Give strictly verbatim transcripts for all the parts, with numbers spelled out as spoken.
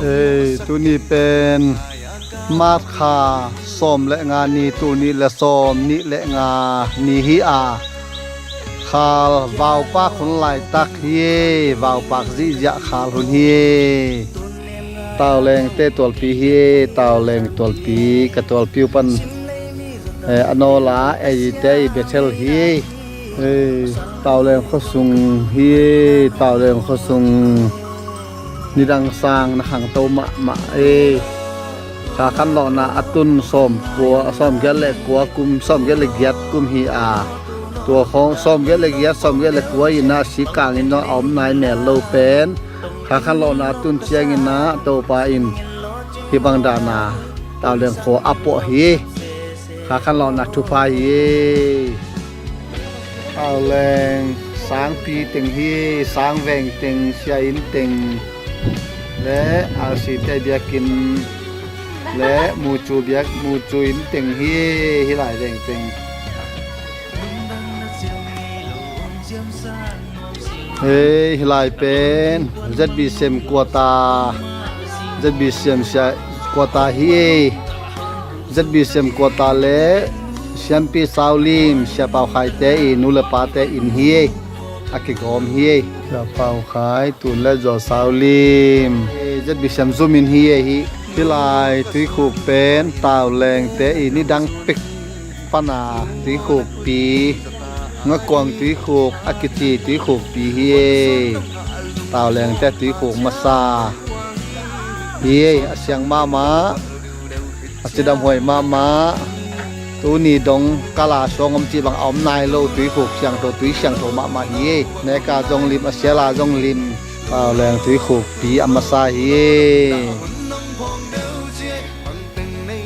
Hei, tuni pen March kha sawm le nga ni, tul nih le sawm nih le nga ni hi a, khal vaupak hun laitak hi. Vaupak zihziah khal hun hi. Taulengte tualpi hi. Tauleng tualpi, ka tualpi uh pan, eh, a nawla ei te i Bethel hi. Hei, Tauleng khuasung hi. Tauleng khuasung nidang sang na khangto mahmah ei. Kha khanlawhna a tun sawm kua, sawm giat le kua kum, sawm giat le giat kum hi a, tua khawng sawm giat le giat, sawm giat le kua in a, sikang in zong a om nai mel lo pen, kha khanlawhna a tun ciangin a, Topa in hih bang dana Tauleng khua a puah hi. Kha khanlawhna thupha hi. Tauleng sangpi teng hi. Sangveng teng, sia inn teng le R C te biakinn le mucu biak, mucu inn teng hi. Hih lai veng teng. Hei, hih lai pen Z B C M quarter, Z B C M sia quarter hi. Z B C M quarter le Siampi Sau Lim, Sia Pau Khai te i nu le pa te inn hi. A kigawm hi. Sia Pau Khai, Tun le Zaw Sau Lim, Z B C M zum inn hi. Hih lai tuikhuk pen Tauleng te i nidang pek pana tuikhukpi, Ngakuang tuikhuk a kici tuikhukpi hi. Tauleng te tuikhuk masa hi. A siang mahmah, a cidam huai mahmah. Tuni dong kala suang om cih bang a om nai lo, tuikhuk siangtho, tui siangtho mahmah hi. Neka zong lim, a siala zong lim. Tauleng tuikhukpi a masa hi.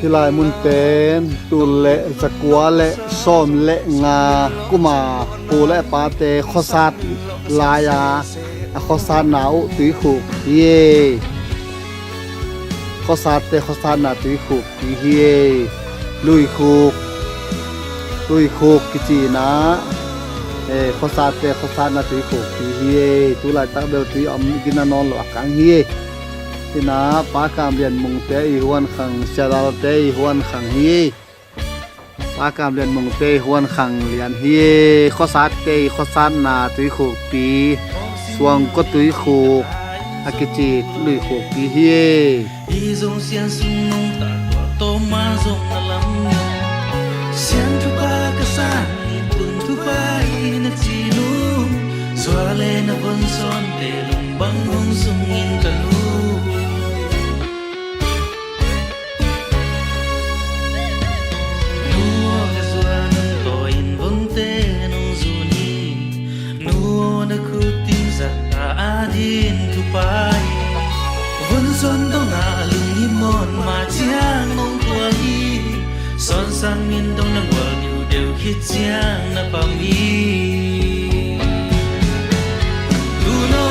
Hih lai mun pen tul le zakua le sawm le nga kuma pu le pate khuasat lai-a, a khuasatna uh tuikhuk hi. Khuasatte khuasatna tuikhukpi hi. Luikhuk, Luikhuk kici na, eh, khuasatte khuasatna tuikhukpi hi. Tulaitak bel tui om gina nawn lo a kang hi. Tina Pa Kam Lian Mung te i huan khang, Sia Lal te i huan khang hi. Pa Kam Lian Mung te i huan khang lian hi. Khuasatte i khuasatna tuikhukpi, Suangkua tuikhuk a kici luikhukpi hi. I zong sian sung nong ta tua tawma zong na lam. Sian thupha ka san in tun thupha in a ci nu. Sua le na von son te lung bang hong sung in ka nu. Nu aw ka zua nung taw in vonte nung zu ni. Nu aw na khutin zat ta a din thupai. Von son dong a lung hi mon ma ciang nung tua hi. Son sang min dong na gual diu deu khit ciang na pam hi. Tuno,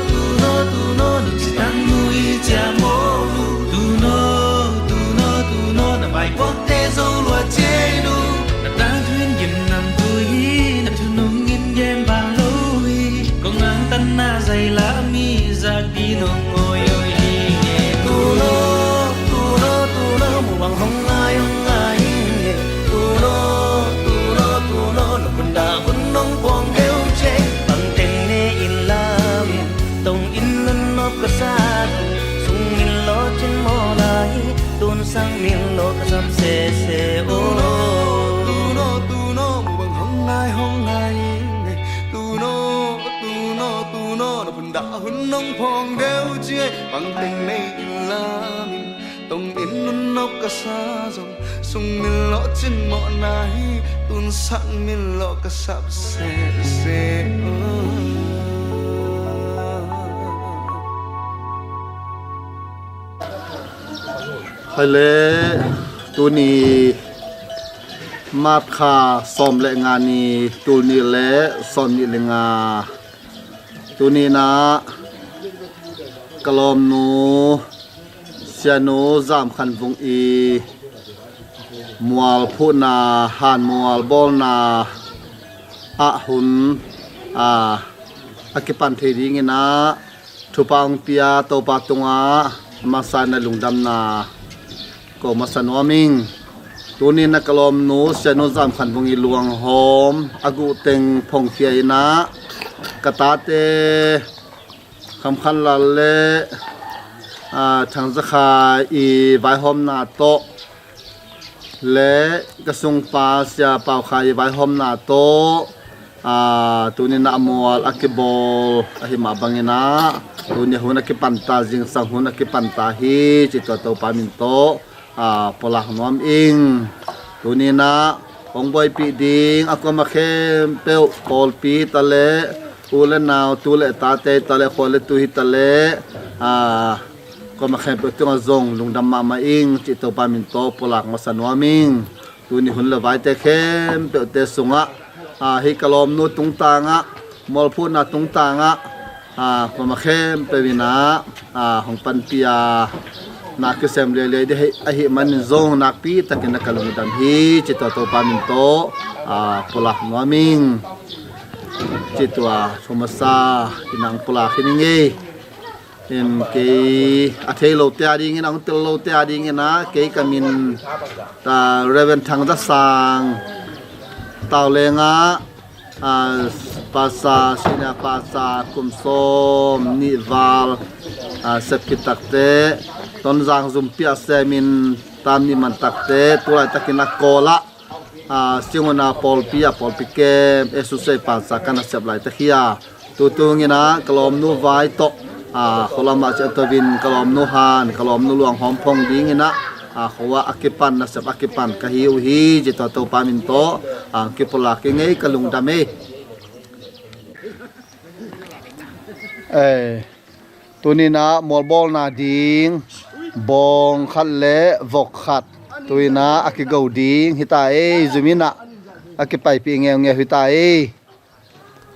tuno, tuno, nung ci tang nu i cia mo lu. Tuno, tuno, tuno, na bai kuak te zo lua cie nu. Na tang thuin gim nam tu hi, na thunung in gem bang lo hi. Kong ang tan na zai la mi zak di nong oi oi hi nge. Tuno, tuno, tuno, mu bang hong ngai, hong ngai hi nge. Tuno, tuno, tuno, na bun da bun nong puang deu cie. Bang teng ne in lam in, tong in lun nop ka sa tu. Sung min lo cin mo lai, tun sang min lo ka sap se se o. Tuno, tuno, tuno, mu bang hong ngai, hong ngai hi nge. Tuno, tuno, tuno, na bun da hun nong puang deu cie. Bang teng ne in lam in, tong in lun nop ka sa zong, sung min lo cin mo na hi, tun sang min lo ka sap se se o. Hai le, tuni March kha sawm le nga ni, tul nih le sawm nih le nga. Tuni na ka lawmnu Sianu Zam Khan Vung i mual phuhna, han mual bawlna ah hun a, a kipan thei dingin a thupha hong pia Topa tungah Masa in a lungdamna ko masa nuam ing. Tuni in a ka lawmnu Sianu Zam Khan Vung i luanghawm a guh teng phongkhia in a, ka tate Kham Khan Lal le, ah, Thang Za Khai i vaihawmna tawh le ka sungpa Sia Pau Khai i vaihawmna tawh, ah, tuni in a mual a kibawl ahi mah bangin a, tuni hun a kipanta, zingsang hun a kipanta hi ci tua Topa min tawh, ah, pulak nuam ing. Tuni in a hong buaipih ding a kuama khempeuh, pawlpi ta le u le nau, tu le tate ta le khua le tu hi ta le, ah, kuama khempeuh tungah zong lungdam mahmah ing ci Topa min tawh pulak masa nuam ing. Tuni hun le vaite khempeuhte sungah, ah, hih ka lawmnu tungtangah, mualphuhna tungtangah, ah, kuama khempeuh in a, ah, hong panpih a, na kisem liailiai ding ahi, ahi manin zong nakpi takin a ka lungdam hi ci tua Topa min tawh, ah, pulak nuam ing. Ci tua thu masa in a hong pulak hi ning ei. In kei a thei lote a dingin, a hong tel lote a dingin a, kei ka min, ta, Reverend Thang Za Sang, Tau Lenga, ah, Pastor, Senior Pastor, kum sawm nih val, ah, sep khit takte, Tonzang zumpi a semin tam nih man takte, tu laitakin a Kawl ah, ah, Singuna pawlpi ah, pawlpi kem, Associate Pastor ka na sep laitak hi a, tu tung in a ka lawmnu vai tawh, ah, khualam ah ciah to in ka lawmnu han, ka lawmnu luanghawm phong dingin a, ah, khua a kipan, nasep a kipan ka hi uh hi ci tua Topa min tawh, ah, kipulak ing ei, ka lungdam ei. Eh, tuni in a mualbawlna ding bawng khat le vok khat tu in a a kigo ding hi ta ei, zum in a a kipaipih ngeungeu hi ta ei.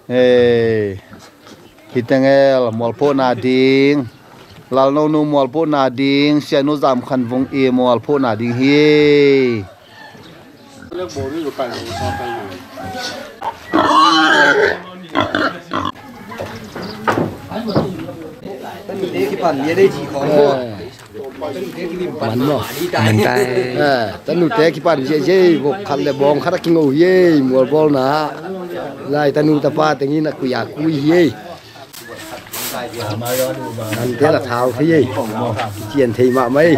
Eh, hi teng el mualphuhna ding, Lalnonu mualphuhna ding, Sianu Zam Khan Vung i mualphuhna ding hi ei. Man maw? Man tai. Eh, tanute kipan ziahziah ei, vok khat le bawng khat a kingo hi ei, mualbawlna. Lai tanu tapa teng in a kui a kui hi ei. Nante la thau thei ei. Kician thei mahmah ei.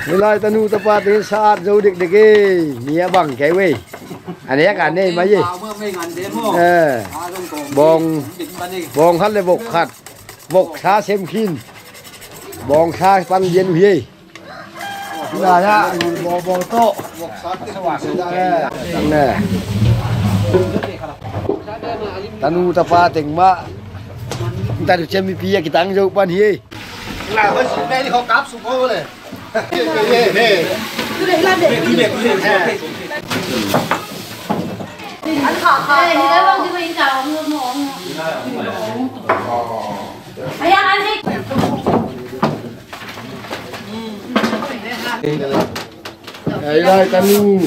Hih lai tanu tapa teng sa at zo dekdek ei. Mi a bang kei vei. A nek a nei mai ei. Eh. Bawng, bawng khat le vok khat. Vok sa sem khin. Bawng sa pan lian uh hi ei. Tanu tapa teng mah. Tanu ciang mipi a kitang zo pan hi ei. Ei lai tanu.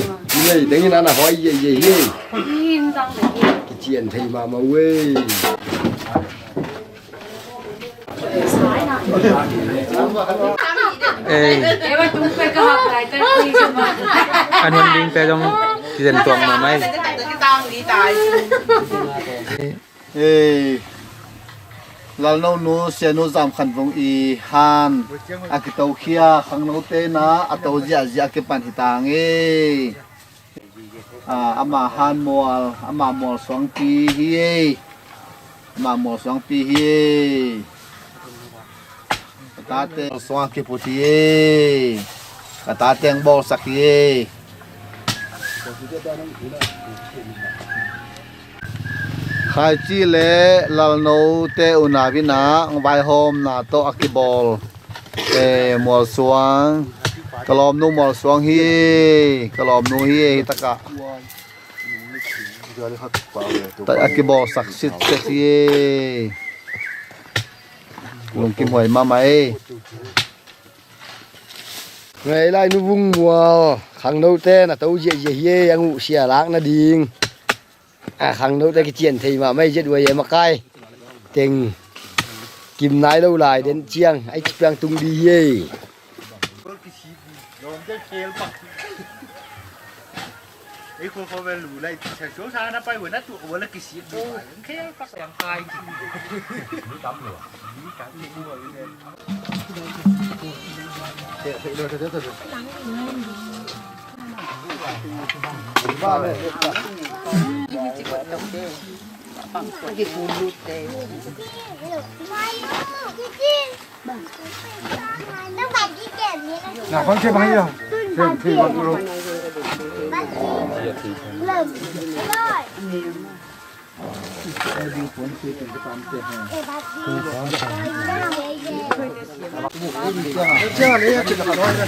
Nei dengin ana hoi ye ye ye. Kician thei mahmah uh ei. Ei. An hun ding pe dong kizan tuang mahmah ei. Ei, Lalnonu Sianu Zam Khan Vung i han a kitokhia khangnote na a to ziahziah a kipan hi tang ei. Ah, ama han mual, ama mual suangpi hi ei. Ama mual suangpi hi ei. Ka tate suang kiput hi ei. Ka tate ang bawlsak hi ei. Khaici le Lalno te unau in a vaihawmna tawh a kibawl, eh, mualsuang. Ka lawmnu mualsuang hi. Ka lawmnu hi ei, hi takah. A kibawlsak sitset hi. Lungkim huai mahmah ei. Ngei lai nu Vung Mual, khangnote na to ziahziah hi ei, a nguhsia lak nading. A khangnote kician thei mahmah ei, Z Y M a kai teng kim nai lo lai den ciang, ai cipiang tung di hi ei.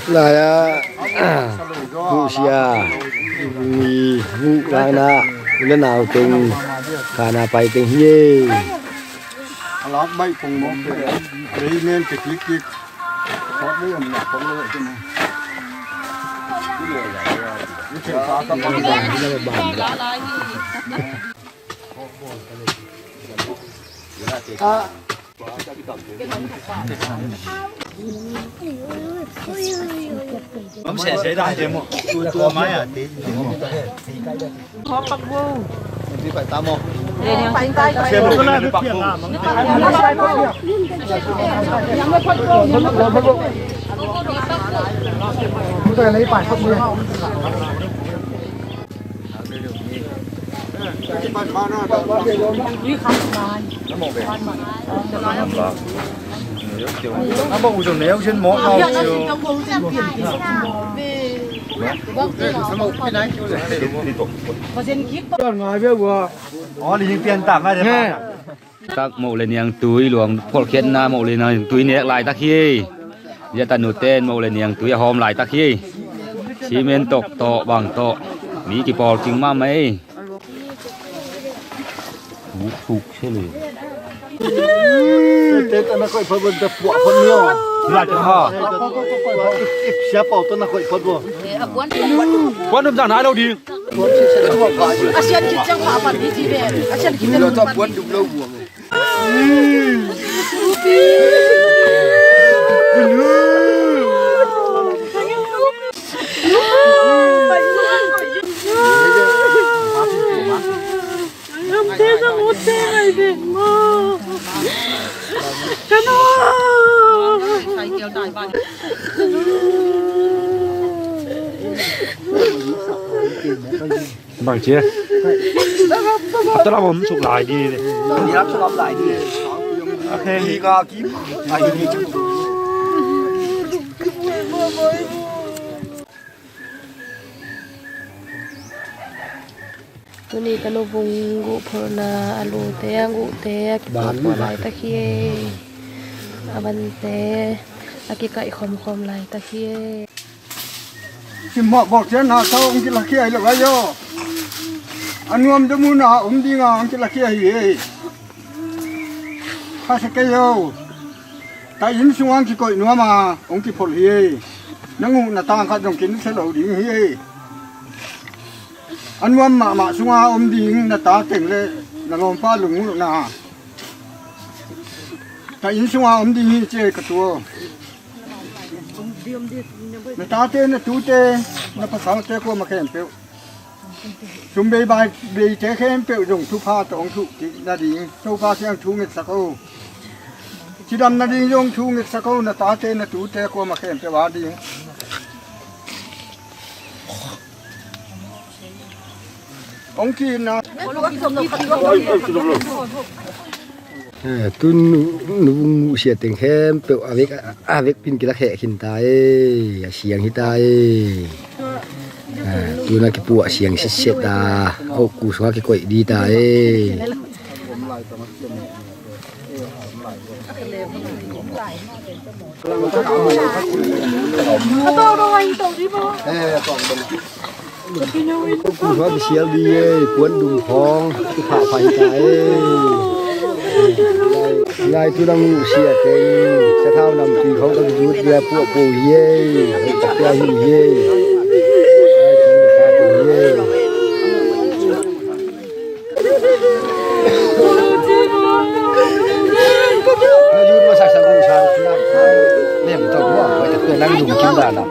Lai-ah, nguhsia, mi, nguh lakna, u le nau teng, khana pai teng hi ei. A lak baih pong mawk te, lei nen te kik kik. Sawt lei om nak pong lei te na. Ni thil pa ka pong. Tak moh le niangtui luang pholhkhiatna moh le niangtui nek laitak hi ei. Zia tanute in moh le niangtui a hawm laitak hi ei. Cement tawh tawh bang tawh mi kipawl king mahmah ei. Thuk thuk se le. Te ta na koih phot bo, ta puah phot ni aw. Lai ta ha. Sia pau ta na koih phot bo. Puan dum zang nai lo ding. A sian khit ciang pha pan hi ci ve. A sian khit ciang pha pan hi. Bang ci. Hapta lam om suk lai di. Ni lam suk om lai di. Ok. Ki ka ki. Ai ni. Tuni ka nuvung guhpholhna a lute a guhte a kipuahpuah laitak hi ei. A vante a kikaih khawmkhawm laitak hi ei. Simhmawh bawk ciang na ka hong kilakkhia hi lo ai aw. A nuam domun a om dinga hong kilakkhia hi ei. Kha sa kei aw. Ka inn sungah hong kikoih nuama hong kipholh hi ei. Na nguhna tang khat zong kinsa lo ding hi ei. A nuam mahmah sunga om ding na ta teng le na lawmpa lungnguhna. Ka inn sunga om ding hi ci ei ka tu aw. Na tate, na tute, na pasalte kuama khempeuh. Sum bei bai beite khempeuh zong thupha tawh hong thuh kik nading Topa kiang thu ngetsak o. Cidam nading zong thu ngetsak o, na tate, na tute kuama khempeuh a ding. Hong kihna. Eh, tu nu, nu nguhsia teng khempeuh a vek, a vek pin kilakheh khin ta ei, a siang hi ta ei. Eh, tu na kipuah siang sitset a, hoku sungah kikoih di ta ei. Kum sungah kisial di ei, puan dum khawng kiphahphah hi ta ei. Lai tu nang siate sathau namtui khong ka zut bia puah puah hi ei. Ka pia hi ei. Lai tu ka tu hi ei. Na zut masa sa ku sa lem to mo. Nang lum kim da na.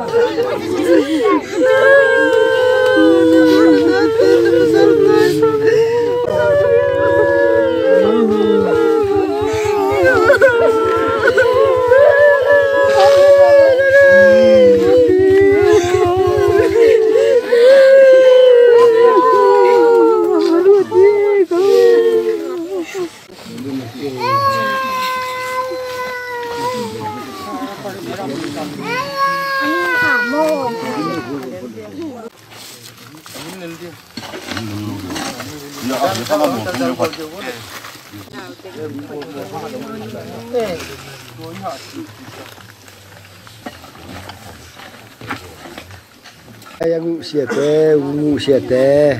Ai, a nguh siate, u nguh siate.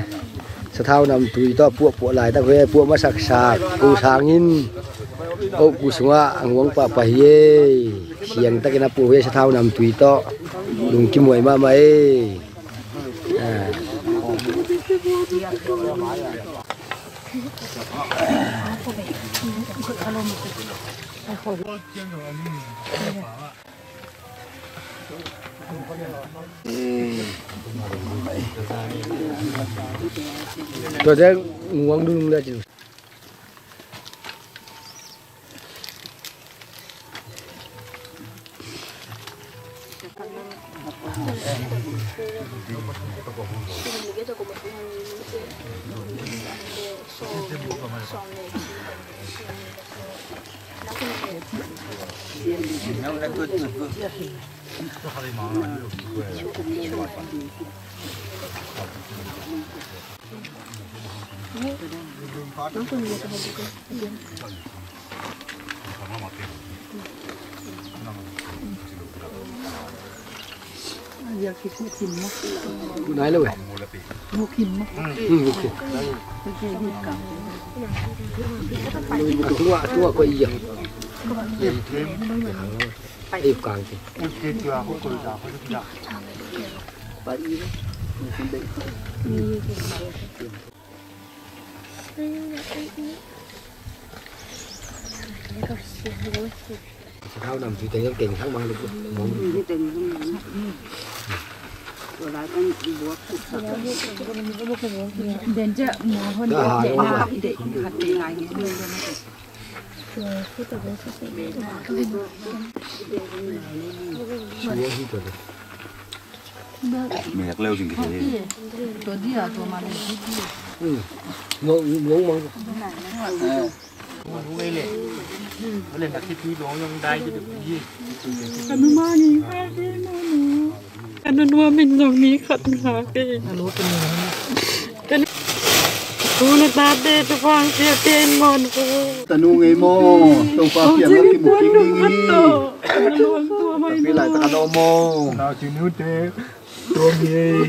Sathau namtui tawh puahpuah laitak hue, puah masaksak. Ku sangin oh ku sungah a nguang pahpah hi ei. Siangtakin a puah hue sathau namtui tawh. Lungkim huai mahmah ei. Ah. Tua ciang nguang dungdung le cin. Nai lo eh. Hmm, okay. Tua, tua ko iya. Ei kang ti. Sathau namtui teng keng thang mang lu. Mek leu sing kei. Tua dia, tua mana dia. Hmm. Ngong, ngong mang. Ka nu ma ngei kha kei mah nu. Ka nu nuam in zong mi khat ngei kha kei. Ka nu, u le tate, Topa hong siate in mawh ko. Tanu ngei maw, Topa kiangah kimu kik ding hi. Ka pi laitak a lawm maw. Nau ci nu te. Tuam hi ei.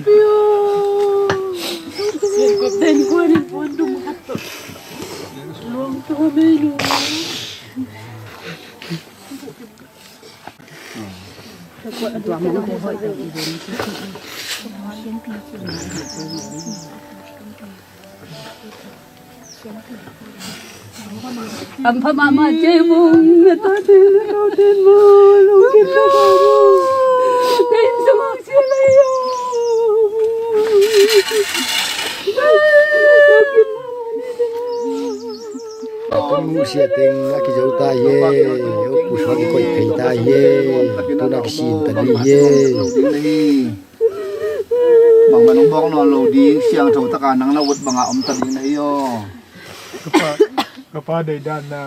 Sian kop ten kuan in puan dum khat tawh. Luang tuam ei lu. Hampha mahmah kei mong, na tate na naute in maw lungkim mahmah mong. Ka inn sung hong sia lai aw. Lungkim mahmah ni ding aw. Ka nu siateng a kizo ta hi e, u pu suak i koih thei ta hi e, tuna kisin ta ding hi e. Bangmah nong bawk nawn lo ding, siangtho taka nang na ut banga om ta ding na hi aw. Ka pa, ka pa deihdanna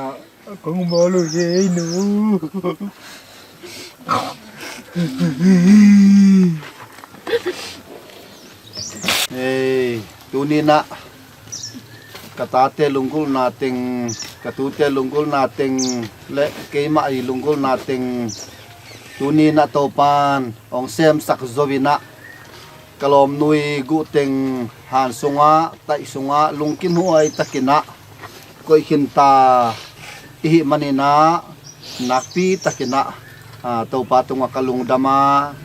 kong bawl uh hi ei nu. Ei, tuni-in ah ka tate lunggulhna teng, ka tute lunggulhna teng le keimah i lunggulhna teng, tuni-in ah Topan hong semsak zo-in ah ka lawmnu i guh teng han sungah, taih sungah lungkinhuai takin ah koih khin ta. Ihih maninah nakpi takinah, ah, Topa tungah ka lungdam a,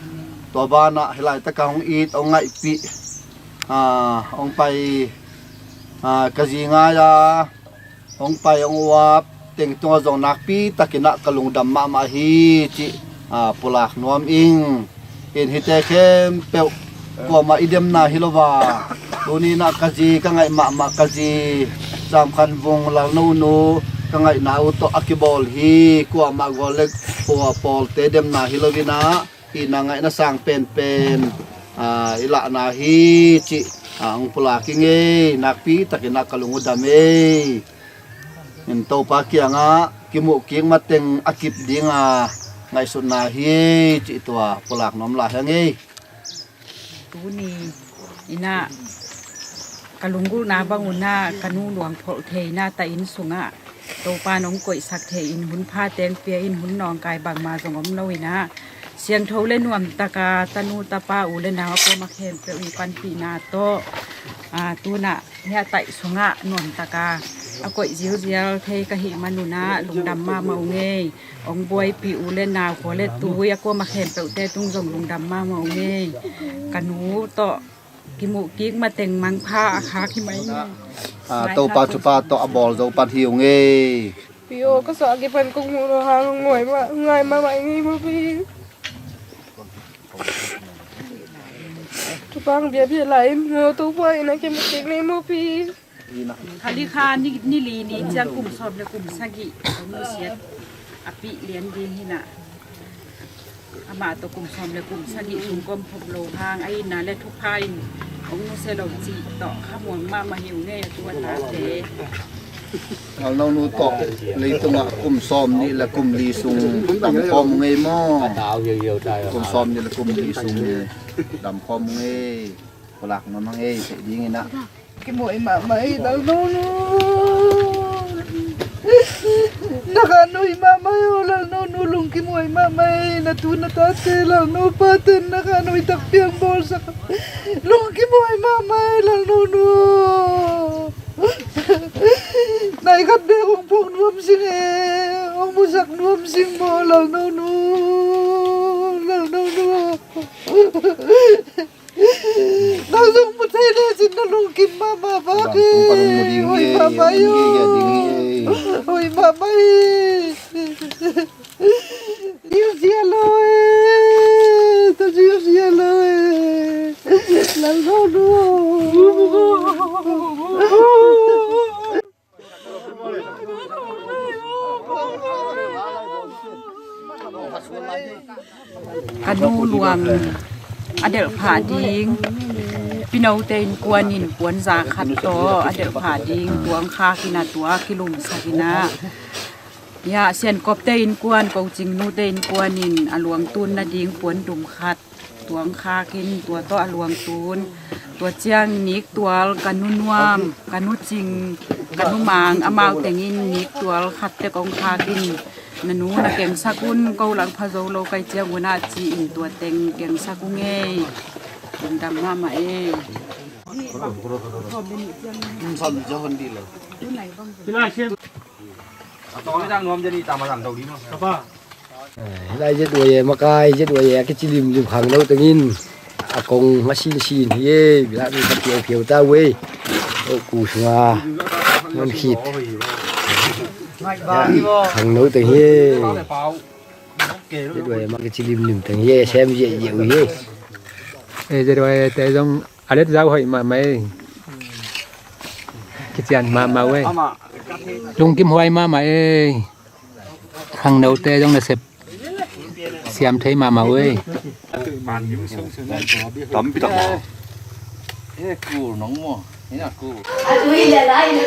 tua banah hih laitakah hong it, hong ngaihpih, ah, hong pai, ah, ka zi ngai a, hong pai hong uap teng tungah zong nakpi takinah ka lungdam mahmah hi cih, ah, pulak nuam ing. In hihte khempeuh kuamah i demna hi lo a, tuninah ka zi ka ngaih mahmah, ka zi Sam Khan Vung Lalno nu ka ngaihna uh tawh a kibawl hi. Kuamah gual le pua pawlte demna hi loinah, hihna ngaihna sang penpen, ah, i lahna hi cih, ah, hong pulak ing ei. Nakpi takinah ka lung uh dam ei. In Topa kiangah kimuh kik mateng a kip dinga ngaihsutna hi ei cih tua pulak nuam lai hang ei. Tuni inah ka lunggulhna bang unah ka nu luang pholh theina ta inn sungah Topa nong koihsak thei in hun pha teng pia in hun nawngkai bangmah zong om lo inah siangtho le nuamtaka tanu tapa u le nau a kuama khempeuh i panpihna tawh, ah, tunah hih a taih sungah nuamtaka a koih zialzial thei ka hih manunah lungdam mahmah ung ei. Hong buaipih u le nau khua le tui a kuama khempeuhte tung zong lungdam mahmah ung ei. Ka nu tawh kimuh kik mateng mangpha a khak hi mai. Ah, Topa thupha tawh a bawl zo pan hi ung ei. Pi aw, ka suah kipan kong muh lo hang ngaih mah, ngaih mahmah ing ei maw pi. Thupha biakpiak lai in maw Topa in a kimuh kik nei maw pi. Khali kha ni, ni li ni ciang kum sawm le kum sagih hong nusiat a pih lian ding hinah. Amah tawh kum sawm le kum sagih sung kawm khop lo hang a inna le thupha in hong nusia lo cih tawh khamuang mahmah hi ung ei a tu a tate. Lalno nu tawh leitungah kum sawm nih le kum li sung dam khawm ung ei maw? Kum sawm nih le kum li sung dam khawm ung ei. Pulak nuam hang ei, theih dinginah. Kimuai mahmah ei Lalno nu. Na khanoi mahmah ei aw Lalno nu, lungkimuai mahmah ei. Na tu na tate Lalno paten na khanoi takpi ang bawlsak. Lungkimuai mahmah ei Lalno nu. Nai khat bek hong phawk nuam sing e, hong musak nuam sing maw Lalno nu. Lalno nu. Nang zong mu thei lecin na lungkim mahmah bak hi. Hoih mahmah hi. Hoih mahmah hi. Zia lo e. Ta zia lo e. Lalno nu. Ka nu luang a delhphah ding, pinote innkuan in puan za khat tawh a delhphah ding tuang khak in a tua kilumsak in a, ia siankopte innkuan, kocing nute innkuan in a luang tun nading puan dum khat tuang khakin tua tawh a luang tun. Tua ciang niktual ka nu nuam, ka nu cing, ka nu mang amau tengin niktual khat tek ong khakin na nu na kengsak un, ko lang pha zo lo kai ciang unah ci-in tua teng kengsak ung ei. Lungdam mahmah ei. Hih lai Z Y A makai, Z Y A a kici limlim khangno tengin a kong a sinsin hi e, bilak mi ka phiauphiau ta uh e. Oh, ku sunga ngon khit. Khangno teng hi e. Z Y A a kici limlim teng hi e, sem ziahziah uh hi e. Eh, Z Y A te zong a let zau hoih mahmah e. Kician mahmah uh e. Lungkim huai mahmah e. Khangnote zong nasep siam thei mahmah uh ei. Tampi tak maw?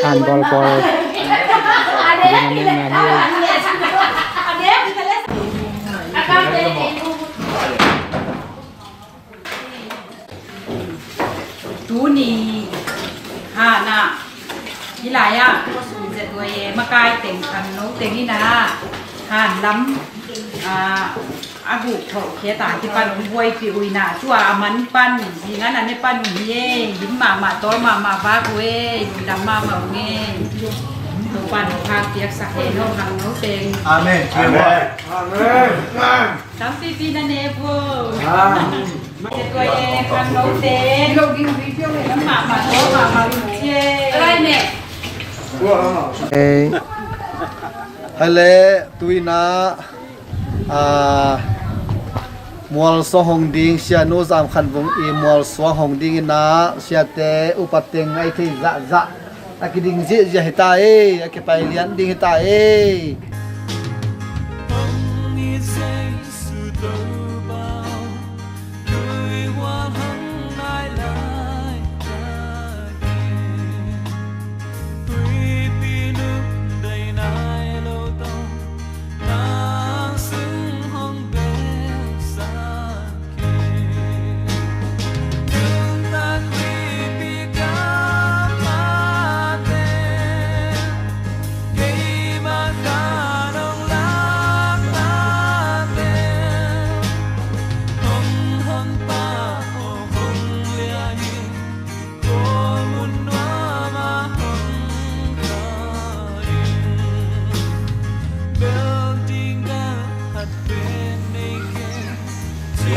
An bawl bawl. Tuni hanah hih lai-ah khuasung Z Y A makai teng khangno teng inah hanlam a guk tholhkhiat a kipan hong buaipih uh inah tua a man pan zingan a ne pan uh hi e. Lim mahmah tawl mahmah bak uh e. Lungdam mahmah uh e. Topa'n hong hang piaksak hen aw, khangno teng. Amen. Amen. Tampipi na ne vo. Amen. Tua e, khangno teng. Mahmah tua, mahmah cia. Ei. Hai le, tu-in ah, ah, Mualsuang hong ding, Sianu Zam Khan Vung i Mualsuang hong ding in ah, siate upa teng a i thei zahzah a kiding ziahziah hi ta ei, a kipai lian ding hi ta ei.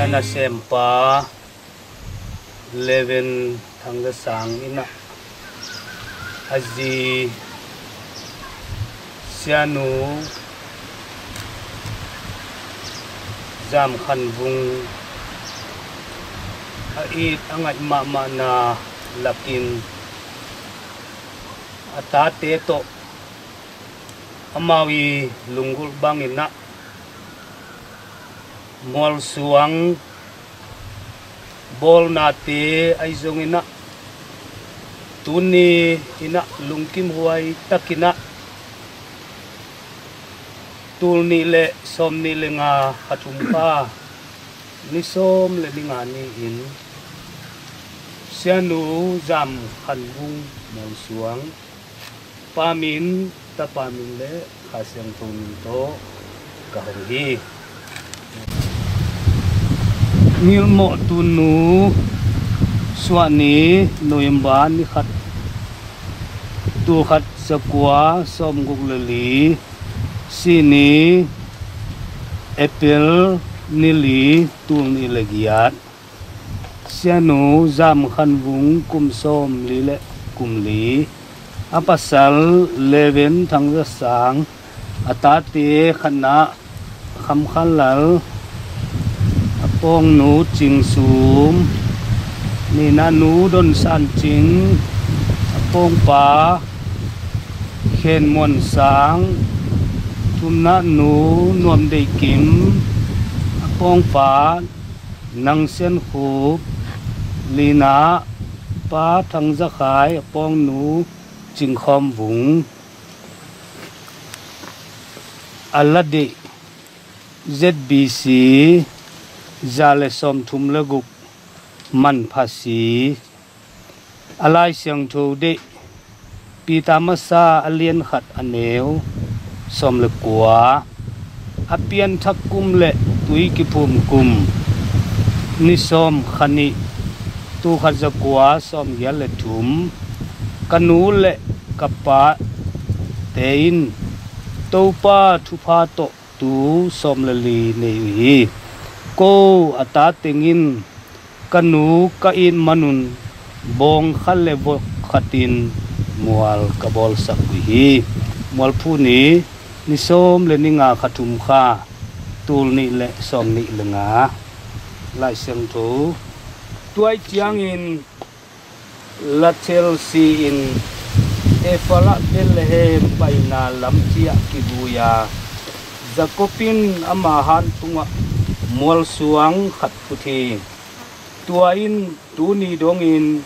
Na nasempa Leven Thang Za Sang in ah, a zi Sianu Zam Khan Vung a it a ngaih mahmahna lakin a tate tawh amau i lunggulh bangin ah Mualsuang bawlnate ahi zongin ah, tuni in ah lungkim huai takin ah, tul nih le sawm nih le nga kha thum kha, ni sawm le ni nga ni-in Sianu Zam Khan Vung Mualsuang Pa min, Tapa min le Kha Siangtho min tawh ka hong hi. Ngilhmawh Tunu, suah ni November ni khat, tul khat za kua sawm guk le li, sih ni April ni li, tul nih le giat. Sianu Zam Khan Vung kum sawm li le kum li. A pasal Leven Thang Za Sang, a tate khatna Kham Khan Lal, a pawngnu Cing Sum, nihna nu Don San Cing, a pawngpa Khen Muan Sang, thumna nu Nuam Deih Kim, a pawngpa Nang Sian Khup, lina Pa Thang Za Khai, a pawngnu Cing Khawm Vung, a la deih Z B C za le sawm thum le guk, Manpha si. A Lai Siangtho deih Peter Masa a lian khat a neu sawm le kua. A pianthak kum le tui kiphum kum ni sawm kha nih, tul khat za kua sawm giat le thum. Ka nu le ka pate in Topa thupha tawh tu sawm le li nei uh hi. Ko a ta teng in ka nu ka it manun bawng khat le vok khatin mual ka bawlsak uh hi. Mualphu ni, ni sawm le ni nga kha thum kha, tul nih le sawm nih le nga. Lai Siangtho. Tua ahih ciangin Rachel si-in Ephrathah Bethlehem paina lam ciah kivui a, Jacob in ama han tungah mualsuang khat phut hi. Tua in tuni dongin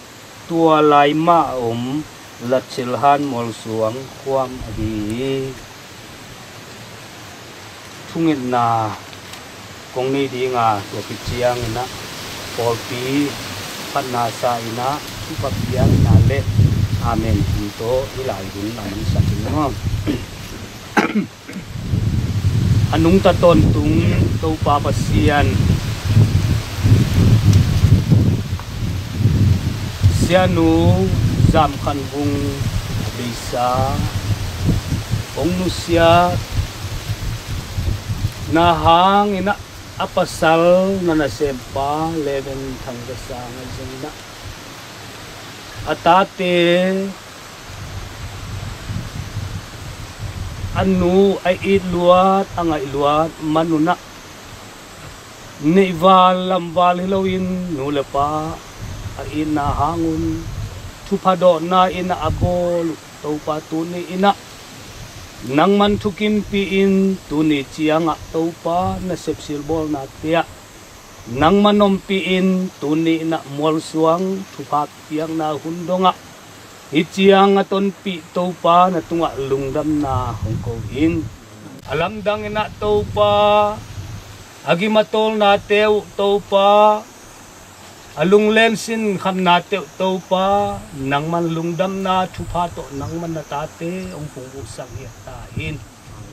tua lai mah a om Rachel han mualsuang khuam ahi hi. Thungetna kong nei ding a, tua khit ciangin ah pawlpi phatna sa-in ah thupha piakna le amen thu tawh i lai hun a nungsak ding maw? A nungta tawntung Topa Pasian, Sianu Zam Khan Vung a beisa hong nusiat na hangin ah, a pasal na nasempa Leven Thang Za Sang a zong in ah, a tate a nu a it luat, a ngaih luat man un ah, neihval lamval hi loin nu le pa a itna hang un thupha dawhna in ah a bawl uh Topa, tuni in ah nangman thukimpi in, tuni ciangah Topa, na sepsil bawlnate ah nangman ompih in, tuni in ah mualsuang thupha piakna hun dongah hih ciang a tonpih Topa, na tungah lungdamna hong ko in. A lamdang in ah Topa, a gim a tawlnate uh Topa, a lunglen sinkhamnate uh Topa, nangman lungdamna thupha tawh nangman na tate hong pungvuhsak ngiat ta in.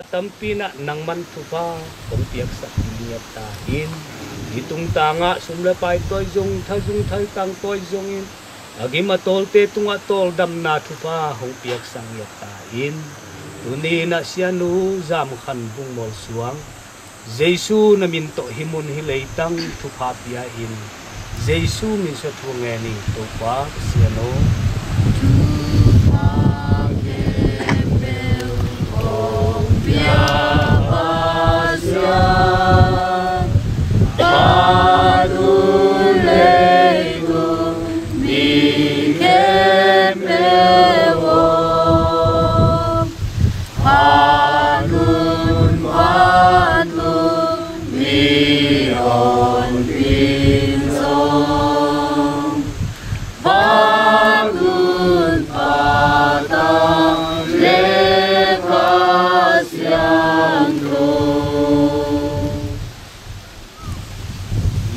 A tampi in ah nangman thupha hong piaksak ngiat ta in. Hih tungtangah sum le pai tawi zong, tha zong, thaltang tawi zongin, a gim a tawlte tungah tawldamna thupha hong piaksak ngiat ta in. Tuni in ah Sianu Zam Khan Vung mualsuang Jesu na min tawh hih mun hih leitang thupha pia in. Jesu min suang thu ngen ni, Topa Pasian aw.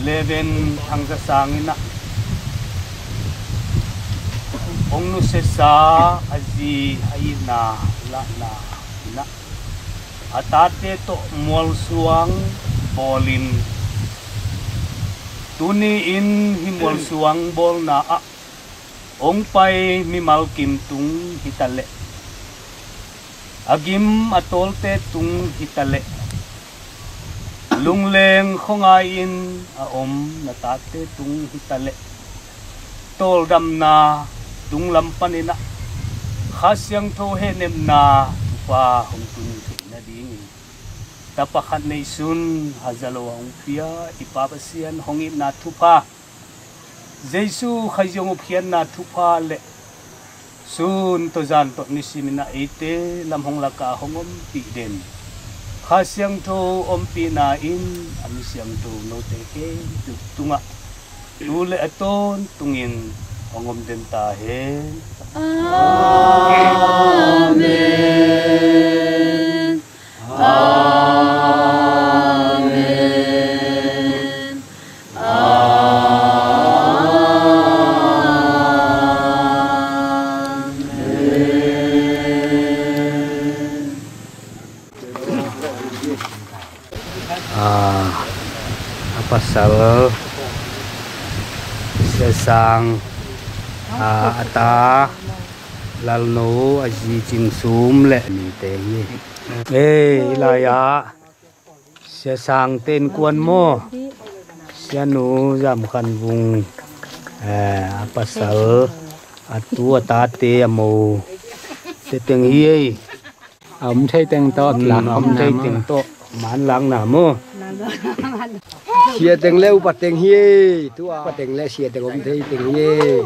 Leven Thang Za Sang in ah hong nusiasa a zi a itna lahna in ah a tate tawh mualsuang bawlin, tuni in hih mualsuang bawlna ah hong pai mimal kim tung hi ta leh, a gim a tawlte tung hi ta leh, lungleng khuangai in a om na tate tung hi ta leh, tawldamna tunglam panin ah Kha Siangtho hehnepna thupha hong tun theih nadingin tapa khat neihsun haza lo a hong pia i Pa Pasian, hong itna thupha, Jesu Khazih hong upkhiatna thupha le sun tawh zan tawh nisimin ah eite lam hong lakah hong ompih den Kha Siangtho ompihna in a mi siangtho note khempeuh tungah tu le a tawntungin hong om den ta hen. Amen. Amen. Amen. A, a pasal Sia Sang, a, a ta Lalno, a zi Cin Sum le mite hi. Ei, i lai-ah Sia Sangte innkuan maw, Sianu Zam Khan Vung, eh, a pasal, a tu, a tate, a mo te teng hi ei. A om thei teng tawh, mm, lak a om thei teng tawh man lakna maw. Sia teng le upa teng hi ei. Tu a upa teng le sia teng om thei teng hi ei.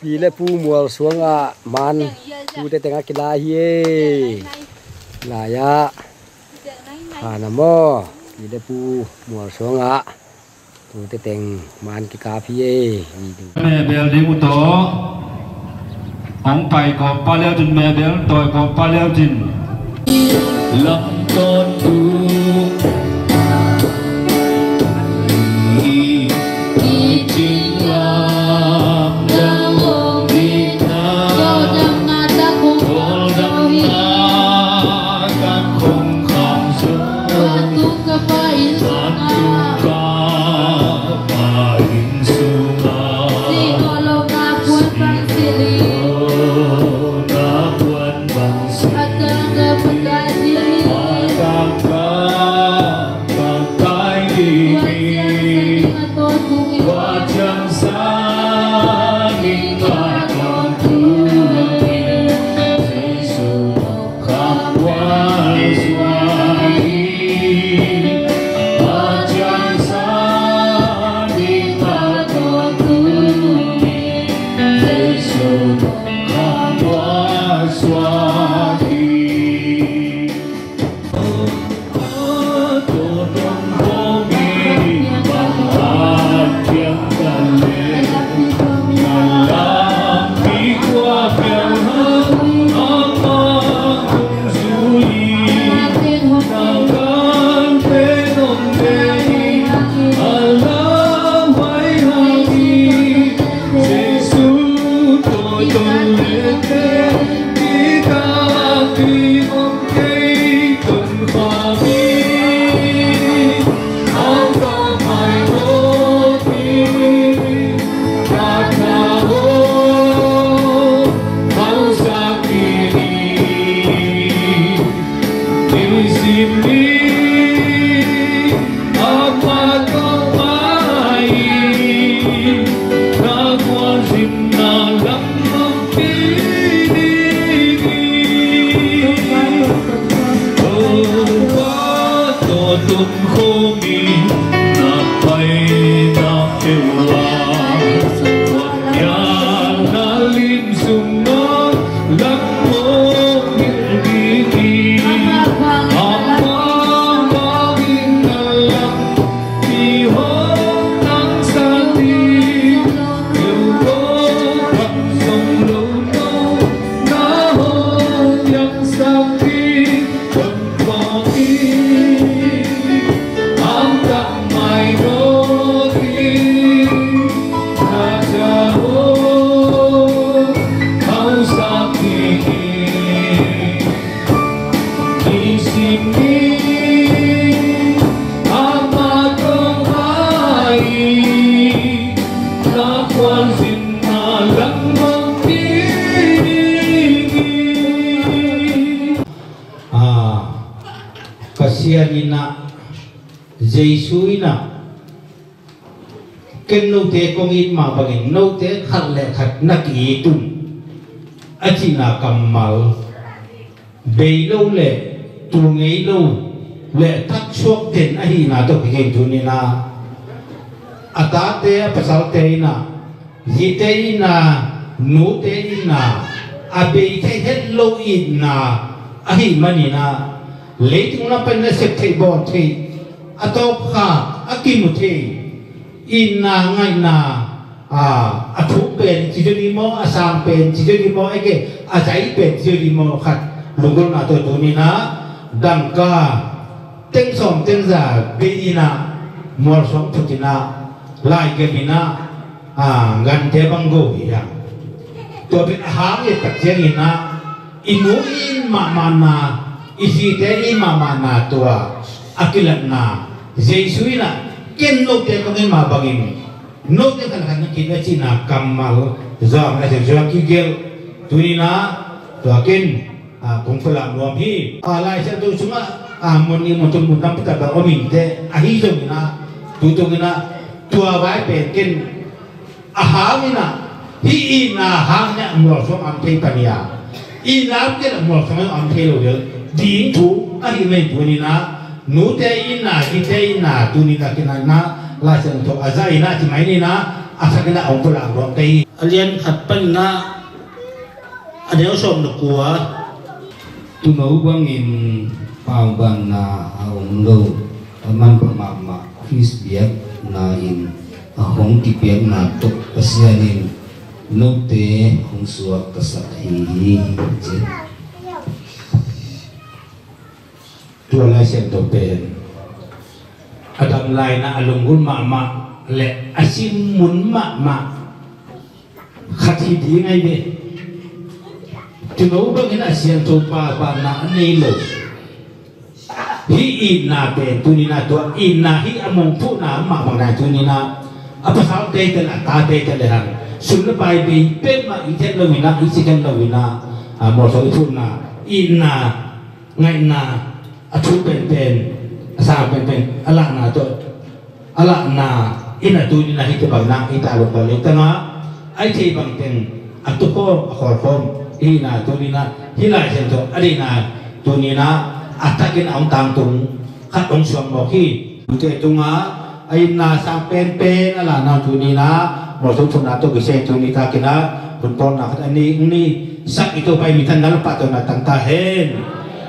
Pi le pu mual suangah man tute tengah kila hi ei. Lai-ah hana maw, pi le pu mual suangah tute teng man kikap hi ei. Mebel ding uh tawh hong pai kawm pa leutin, mebel tawi kawm pa leutin. Lamtawn tu i, i cing la. Ah, Pasian in ah, Jesu in ah, ken note kong it mah bangin note khat le khat na ki-it un, a cihna kammal, bei lo le tul ngei lo le taksuak den ahihna tawh kigen tuni-in ah, a tate a pasalte in ah, zite in ah, nute in ah, a bei thei het lo itna ahih manin ah, leitung lam panin a sep theih bawl theih, a tawpkhak, a kimu thei, itna ngaihna, a, a thuk pen ci zaw ding maw, a sang pen ci zaw ding maw, a zai pen ci zaw ding maw, khat lunggulhna tawh tuni-in ah, dangka teng sawm teng za bei in ah, mualsuang phut in ah, laigelh in ah, a, gante bang go hi hang. Tua pen a hang i tak ciangin ah, i nu i it mahmahna, i zite i it mahmahna tua a kilatna, Jesu in ah, ken note kong it mah bangin note khat le khat na ki-it un a cihna kammal zong a zong zong kigelh. Tuni-in ah, tua ken, a, kong pulak nuam hi. A, Lai Siangtho sungah, a, mun nih mun thum mun nam pita bang om inteh, ahi zongin ah, tu tungin ah, tua vai pen ken a hang in ah, hih itna hang in ah mualsuang om thei pan hi a, itna pen mualsuang om thei lo ding thu ahih manin tuni-in ah, nute itna, zite itna, tuni-in ah kinatna, Lai Siangtho a zah in ah, ci mai ni-in ah, a sak in ah hong pulak nuam ka hi. A lian khat panin ah, a neu sawm le kua. Tuuno bangin paubanna a om lo, a manpha mahmah Khrist biakna in a hong kipiakna tawh Pasian in note hong suaktasak ahi hi, ci. Tua Lai Siangtho pen a dam lai-in ah a lunggulh mahmah le a sim mun mahmah khat hi ding ahi ve. Tuuno bangin a siangtho paubanna a nei lo, Hih itna pen tuni-in ah tua itna hih a mongpuhna mah bang dan tuni-in ah a pasal teite le a ta teite le hang sum le pai bei peuhmah i khen lo-in ah i si khen lo-in ah a mawlsawh i phutna itna ngaihna a thu penpen a sang penpen a lahna tawh a lahna in a tuni-in ah hih tawh bang na i ta lo khawl leitang ah a i thei bang teng a tukhawm a khawlkhawm i hihna tuni-in ah hih Lai Siangtho a deihna tuni-in ah a takin a hong tangtung khat hong suak mawk hi. Tute tungah a itna sang penpen a lahna tuni-in ah mawlsawh phutna tawh kisai tuni takin ah hun pawlna khat a ni ni sak i Topa i minthanna le pahtawina tang ta hen.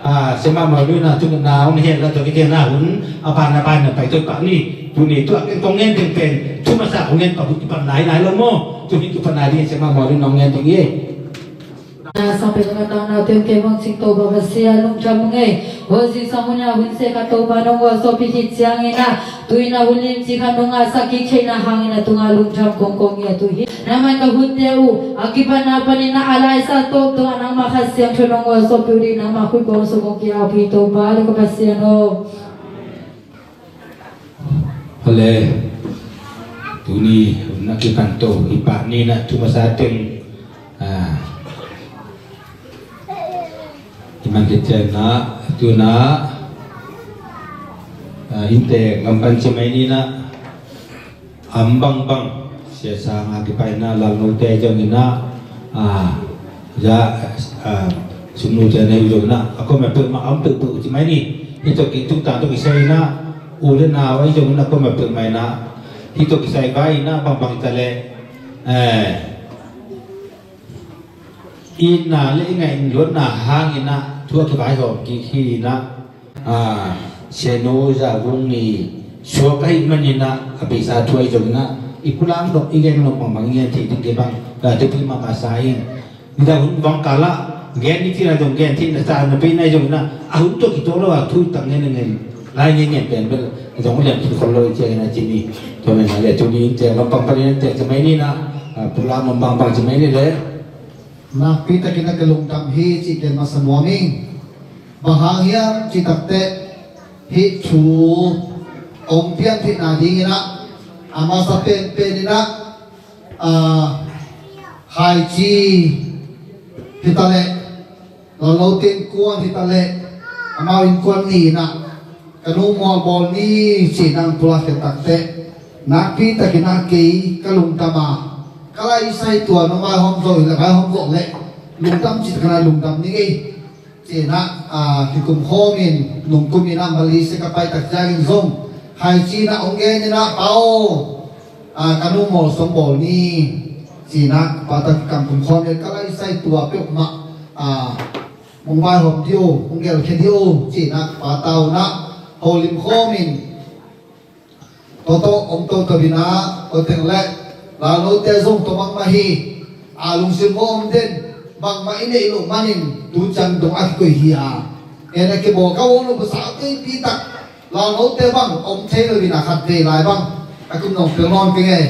Ah, Sia Mah Maw Lun in ah tu na hong na hian la tawh kitiana hun a ban a ban na pai tawh pah ni. Tuni tua ken kong ngen ding pen thu masa kong ngen pah hun kipan nai nai lo maw? Tu hin kipan nai ding Sia Mah Maw Lun in hong ngen ding hi. Na sang pen ka tang na tem ke bang cing to ba ba sia lungdam ngei. Ho zi sang hun ya hun se ka to ba nong wa so pi hit ciangin ah tu-in ah hun lim ci khat nong ngahsak kik theihna hangin a tungah lungdam kongkong hi a tu hi. Na man ka hutte uh a kipatna panin ah a laisa tawptawp ah nangmah Kha Siangtho nong gualzawhpih uh ding nangmah khut kong sung kong ki-appi Topa le ka Pasian aw. Hale. Tuni hun a kipan to i pah ni-in ah thu masa teng, ah, i man khit ciangin ah tu-in ah, ah, innte gam pan ci mai ni-in ah a om bangbang, sia sang a kipaina lalnote zongin ah, a, za, a, sumnute na hi zongin ah a kuamah peuhmah a om peuhpeuh ci mai ni. Hih tawh ki tungtang tawh kisai in ah u le nau ahi zongin a kuamah peuhmah in ah hih tawh kisai vai in ah bangbang hi ta leh, eh, itna le i ngaihluatna hangin ah thu a kivaihawm kik hi in ah, a, Sianu Za Vung Ni suak ahih manin ah a beisa thu ahi zongin ah i pulang dok i gen dok bangbang i gen theih ding kei bang, a, thupi mahmah sa ing. Nidang hun bang kal ah gen i cih na zong gen theih na sa na pei na ahi zongin ah a hun tawh kituak lo a thu i tak ngen a ngen lai ngen ngen pen bel zong liam khin khol lo i ciangin ah ci ni. Tua men a le tuni innte lampang panin innte ci mai ni in ah, a, pulang dok bangbang ci mai ni le. Nakpi takin a ka lungdam hi cih ken masa nuam ing. Bang hang hiam cih takteh hih thu hong pian theihna dingin ah a masa penpen in ah, a, Khaici hi ta leh Lalnote innkuan hi ta leh amau innkuan ni in ah ka nu mual bawl ni ci-in ah pulak khia takteh nakpi takin ah kei ka lungdam a ka laisai tua nong vaihawm zo hi leh vaihawm zo leh lungdam cih takin ah lungdam ni ngei ci-in ah, a, kikum khawmin nungkum in ah Malaysia ka pai tak ciangin zong Khaici in ah hong gen in ah pa aw, a, ka nu mual sung bawl ni ci-in ah pa tak kam kum khawmin ka laisai tua peuhmah, a, hong vaihawm dih o, hong gelkhia dih o, ci-in ah pa ta un ah holim khawmin toto om toto in ah, tua teng le Lalnote zong tua bangmah hi. A, lungsim hong om den bangmah i neih loh manin tu ciang dong a kikoih hi a, en a kibawl ka om lo pasa a teipi tak Lalnote bang om thei lo in a khat vei lai bang a kum nong pel nawn keng e.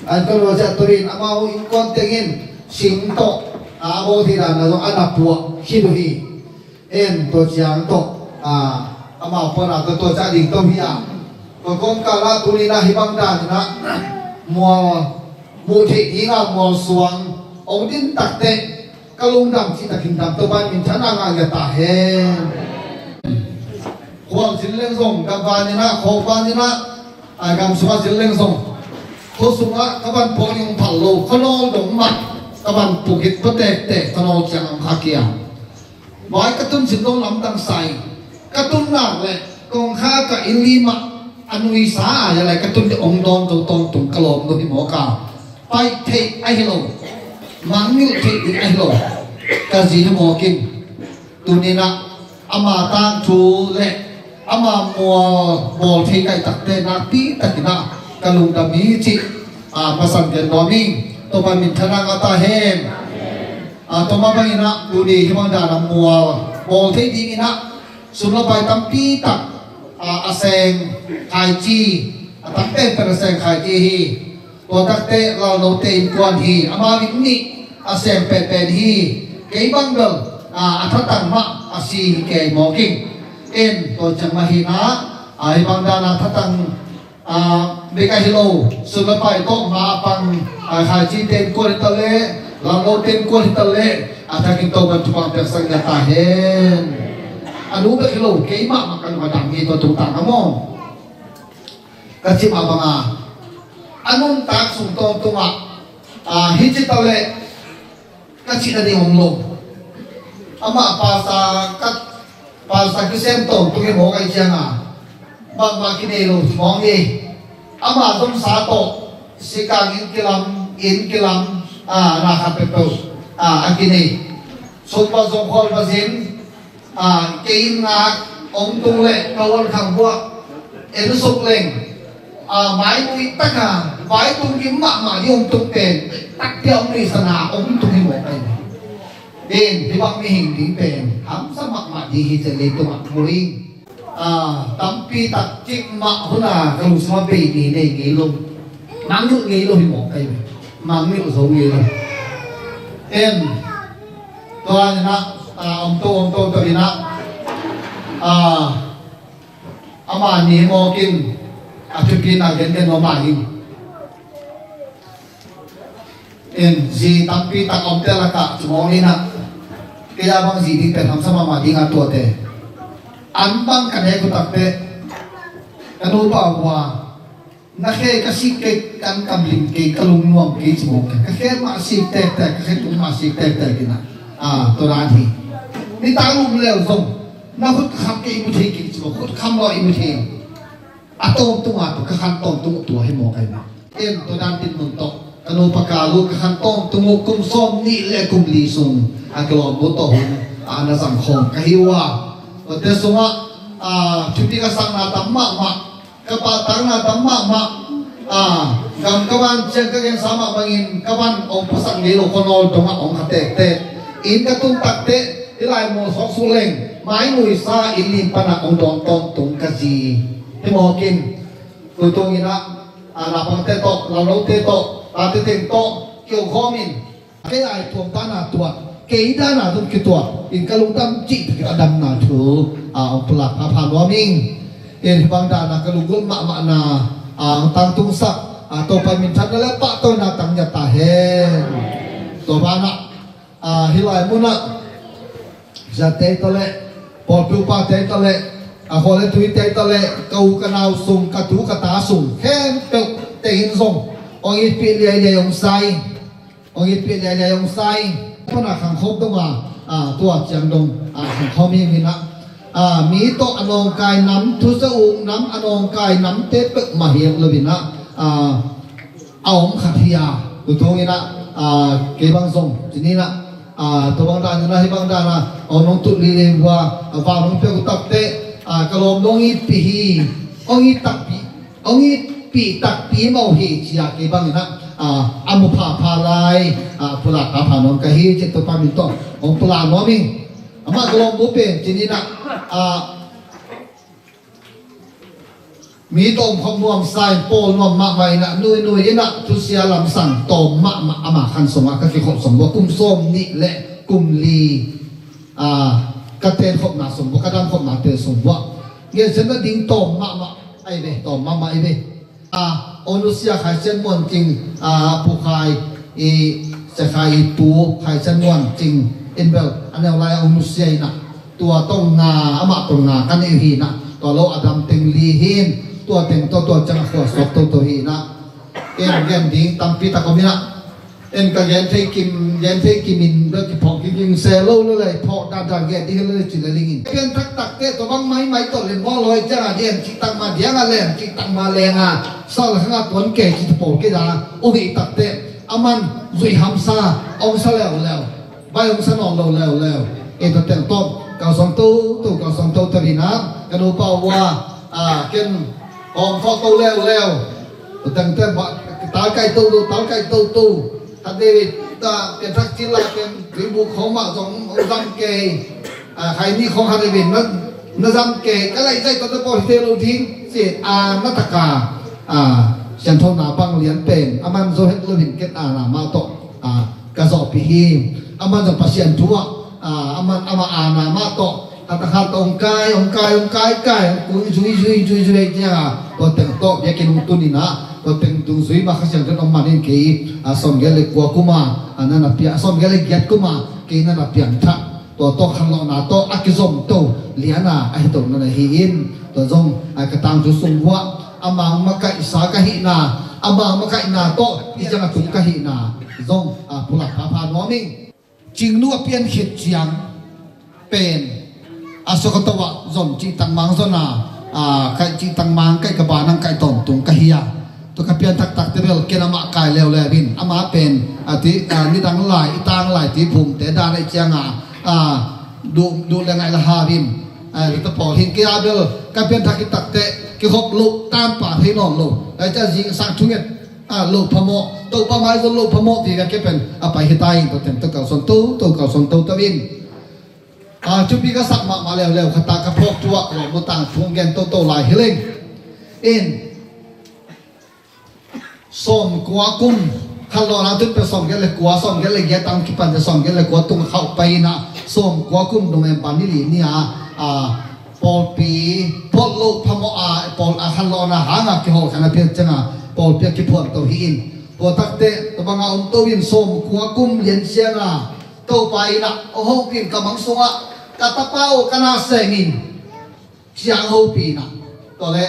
An ka lo ciah turin amau innkuan tengin sing tawh a bawl thei dan a zong a na puah khit uh hi. En tua ciang tawh, a, amau puan a tawh tua ciah ding tawh hi a. Tua kawmkal ah tuni in ah hih bang dan in ah mual muh theih ding a mual suang hong din takteh ka lungdam cih takin dam Topa in minthanna ngah ngiat ta hen. Khual zin leng zong, gam van in ah, khawk van in ah, a, gam sung ah zin leng zong, khua sung ah ka van puak ning phal lo, khua nawl dong mah ka van puk hi, khua tektek khua nawl ciang lam kha kia. Vai ka tun zin lo lamdang sa ing, ka tun nak leh kong kha ka inn lim ah a nuisa a, ya lai ka tun ding hong dawn zo tawntung ka lawm lo hi mawk a, paih theih ahi lo, mangngilh theih ding ahi lo ka zi hi mawk in. Tuni in ah ama tangthu le ama mual bawl thei ka hih takteh nakpi takin ah ka lungdam hi cih, a, masan gen nuam ing. Topa minthanna ngah ta hen. A, tua mah bangin ah tuni hih bang dan a mual bawl thei dingin ah sum le pai tampi tak, a, a seng Khaici, a takte pen a seng Khaici hi. Tua takte Lalnote innkuan hi, amau in nih a seng penpen hi. Kei bang bel, a, a thatang mah a si hi kei mawk ing. En, tua ciang mah hi na, a, hih bang dan a thatang, a, bek a hi lo, sum le pai tawh ma a pang, a, khaici ten kuan hi ta leh, lamlo ten kuan hi ta leh, a thakin Topan thupha piaksak ngiat ta hen. A nu bek hi lo, keimah mah ka lung a dang hi tua tungtang a maw. Ka cih mah bang a, a nuntak sung tawntung ah, a, hi ci ta leh, ka cih nading om lo. Amah pastor ka, pastor kisem tawntung hi mawk ahih ciang a, bangmah kinei lo ci mawk ni. Amah zomsa tawh, sikang inn kilam, inn kilam, a, na khat peuhpeuh, a, a kinei. Sum va zong khual va zin, a, kei inn ngak, ong tung leh, ka uan khang buah, en suk leng, a, maimui taka, vai tung kim mahmah ding ong tung pen, takte ong nuihsan a ong tung hi mawk ahi. In, hih bang mihing ding pen, hamsa mahmah ding hi ci leh leitung ah mu ing. A, tampi tak cik mah hun a ka lungsim ah bei ni nei ngei lo. Mangngilh ngei lo hi mawk ahi. Mangngilh zo ngei lo. In, tua in ah, a, om to, om to, to in ah, a, ama ni mawk in, a thupi na gen gen mawk in. In, zi tampi tak omte lakah ci mawk in ah, kei a bang zi ding pen hamsa mahmah ding a tuate. An bang ka nek uh takte, ka nupa uh a, na khe ka sik kei, kan kam lim kei, ka lungnuam kei ci mawk in. Ka khe mah sik tektek, ka khe tung mah sik tektek in ah, a, tua dan hi. Nitak lum leu zong, na khut kham kei i mu thei kei ci mawk, khut kham law i mu thei. A tawntung a tua, ka khan tawntung tua hi mawk ahi mawk. En, tua dan dinmun tawh ka nupa kal uh ka khan tawntung uh kum sawm nih le kum li sung a ka lawm uh tawh hun a na zang khawm ka hi uh a. Tuate sungah, a, thupi ka sakna tam mahmah, ka pahtakna tam mahmah, a, gam ka van ciang ka gensa mah bangin ka van ong puasak ngei lo, khuanawl dongah ong kha tektek. Inn ka tun takte, hih lai mawlsawk suk leng, mai nuisa inn lim panah ong dawn tawntung ka zi hi mawk in. Tutung in ah, a, naupangte tawh, lamlote tawh, tate teng tawh kiho khawm in, kei a i tuam dan a tuah, kei dan a zong kituah in ka lungdam cih takin a damna thu, a, ong pulak phapha nuam ing. In, hih bang dan a ka lunggulh mahmahna, a, ong tangtungsak, a, Topa minthanna le pahtawina tang ngiat ta hen. Tua banah, a, hih lai munah, zate hi ta leh, pawlpi upate hi ta leh, a, khua le tui te hi ta leh, ka u ka nau sung, ka tu ka ta sung khempeuh teng in zong ong itpih liailiai ong sa ing. Ong itpih liailiai ong sa ing. Pana khangkhawm dong a, a, tua ciang dong, a, khangkhawm hi in ah, a, mi tawh a nawngkai nam, thusa uk nam, a nawngkai namte peuhmah hi lo in ah, a, a om khat hi a, tutung in ah, a, kei bang zong ci ni in ah, a, tua bang dan in ah, hih bang dan a, a, nong tut lilei uh a, a, vang nong piak uh takte, a, ka lawm nong itpih hi, ong it takpi, ong itpih takpi mawh hi ci a, kei bang in ah, a, a mu phapha lai, a, pulak phapha nuam ka hi ci, Topa min tawh ong pulak nuam ing. Amah ka lawm bu pen ci ni in ah, a, mi tawh om khop nuam sa in, pawl nuam mahmah in ah, nuinui in ah, thusia lamsang tawm mahmah, ama khan sungah ka kikhop sung uh a, kum sawm nih le kum li, a, ka tenkhopna sung uh a, ka damkhopna te sung uh a, ngensiatna ding tawm mahmah ahi ve, tawm mahmah ahi ve. A, ong nusia Khai Sian Muan Cing, a, Pu Khai, i, Sia Khai i pu Khai Sian Muan Cing in bel a neu lai a ong nusia in ah, tua tawh nga, amah tawh nga ka neih uh hi in ah, tua lo a dam teng li hi in, tua teng tawh tua ciang a khua suak toto hi in ah. En, gen ding tampi tak om in ah. En, ka gen thei kim, gen thei kim in bel kiphawk kik ing, se lo lo le, phawk dan dan gen ding lo le ci le ling in. Pian thak takte tua bang maimai tawh le maw lawi ciang a diang cik tak ma, diang a leng cik tak ma leng a, sal khang a tuan kei ci pawl kei da, uh hi takte, a man zuih hamsa, ong sa leuleu. Vai ong sa nawn lo leuleu. E, tua teng tawh kalsuan toto, kalsuan toto hi in ah, ka nupa uh a, a, ken hong khawh to leuleu. Tua teng tawh ba, talkai toto, talkai toto. Khat vei ta, ken thak cil a, ken tuibuk khawng mah zong ong zam kei. A, khai ni khawng khat vei na, na zam kei. Ka laih zaih tawh na pawl hi thei lo ding ci, a, na taka, a, sianthona bang lian pen a man zo het lo in, ken a na mah tawh, a, ka zawhpih hi. A man zong Pasian thu ah, a, a man, amah a na mah tawh, Khat a khat hong kai, hong kai, hong kai, kai, hong kui zui, zui, zui, zui, ciang a, tua teng tawh biakinn hong tun in ah, tua teng dungzui mah Kha Siangtho in hong man in kei, a, sawmgiat le kua kum a, a, na na piang, sawmgiat le giat kum a kei na na piangthak. Tua tawh khanlawhna tawh a kizom to lian a, a hi to na na hi in, tua zong, a, ka tangthu sung uah, a mang makaihsa ka hihna, a mang makaihna tawh i ciang a tung ka hihna zong, a, pulak phapha nuam ing. Cingnu a pian khit ciang pen, a sawkataw ah zon cih tangmang zon a, a, kaih cih tangmang kaih ka banang kaih tawntung ka hi a. Tua ka pian taktak te bel ken amah kai leuleu in, amah pen, a ti, a, nidang lai, i tang lai ti phumte dan aih ciang a, a, duh, duh le ngaih la hau in, a, ta pawl hin kei a bel ka pian thak i takte kikhop loh tanpa thei nawn lo. Lai ciang zingsang thunget a, lo phamawh, Topa mai zong lo phamawh ti ka ke pen a pai hi ta in, tua teng tawh kalsuan to, to kalsuan to, to in. A, thupi ka sak mahmah leuleu khat a ka phawk thu ah, lo mu tang thung gen to, to lai hi leng. In, sawmkua kum, khanlawhna tun pen sawmgiat le kua, sawmgiat le giat tang kipan te sawmgiat le kua tung khauh pai in ah, sawmkua kum dong em pan ni li ni a, a, pawlpi, pawlh lo phamawh a, pawl a khanlawhna hang a kihawl khan a piak ciang a, pawlpi a kiphuan to hi in. Tua takte, tua bang a om to in sawmkua kum lian ciang a, Topa in ah, aw hopih in ka mang sung ah, ka tapa aw ka na sem in, ciang hopih in ah. Tua le,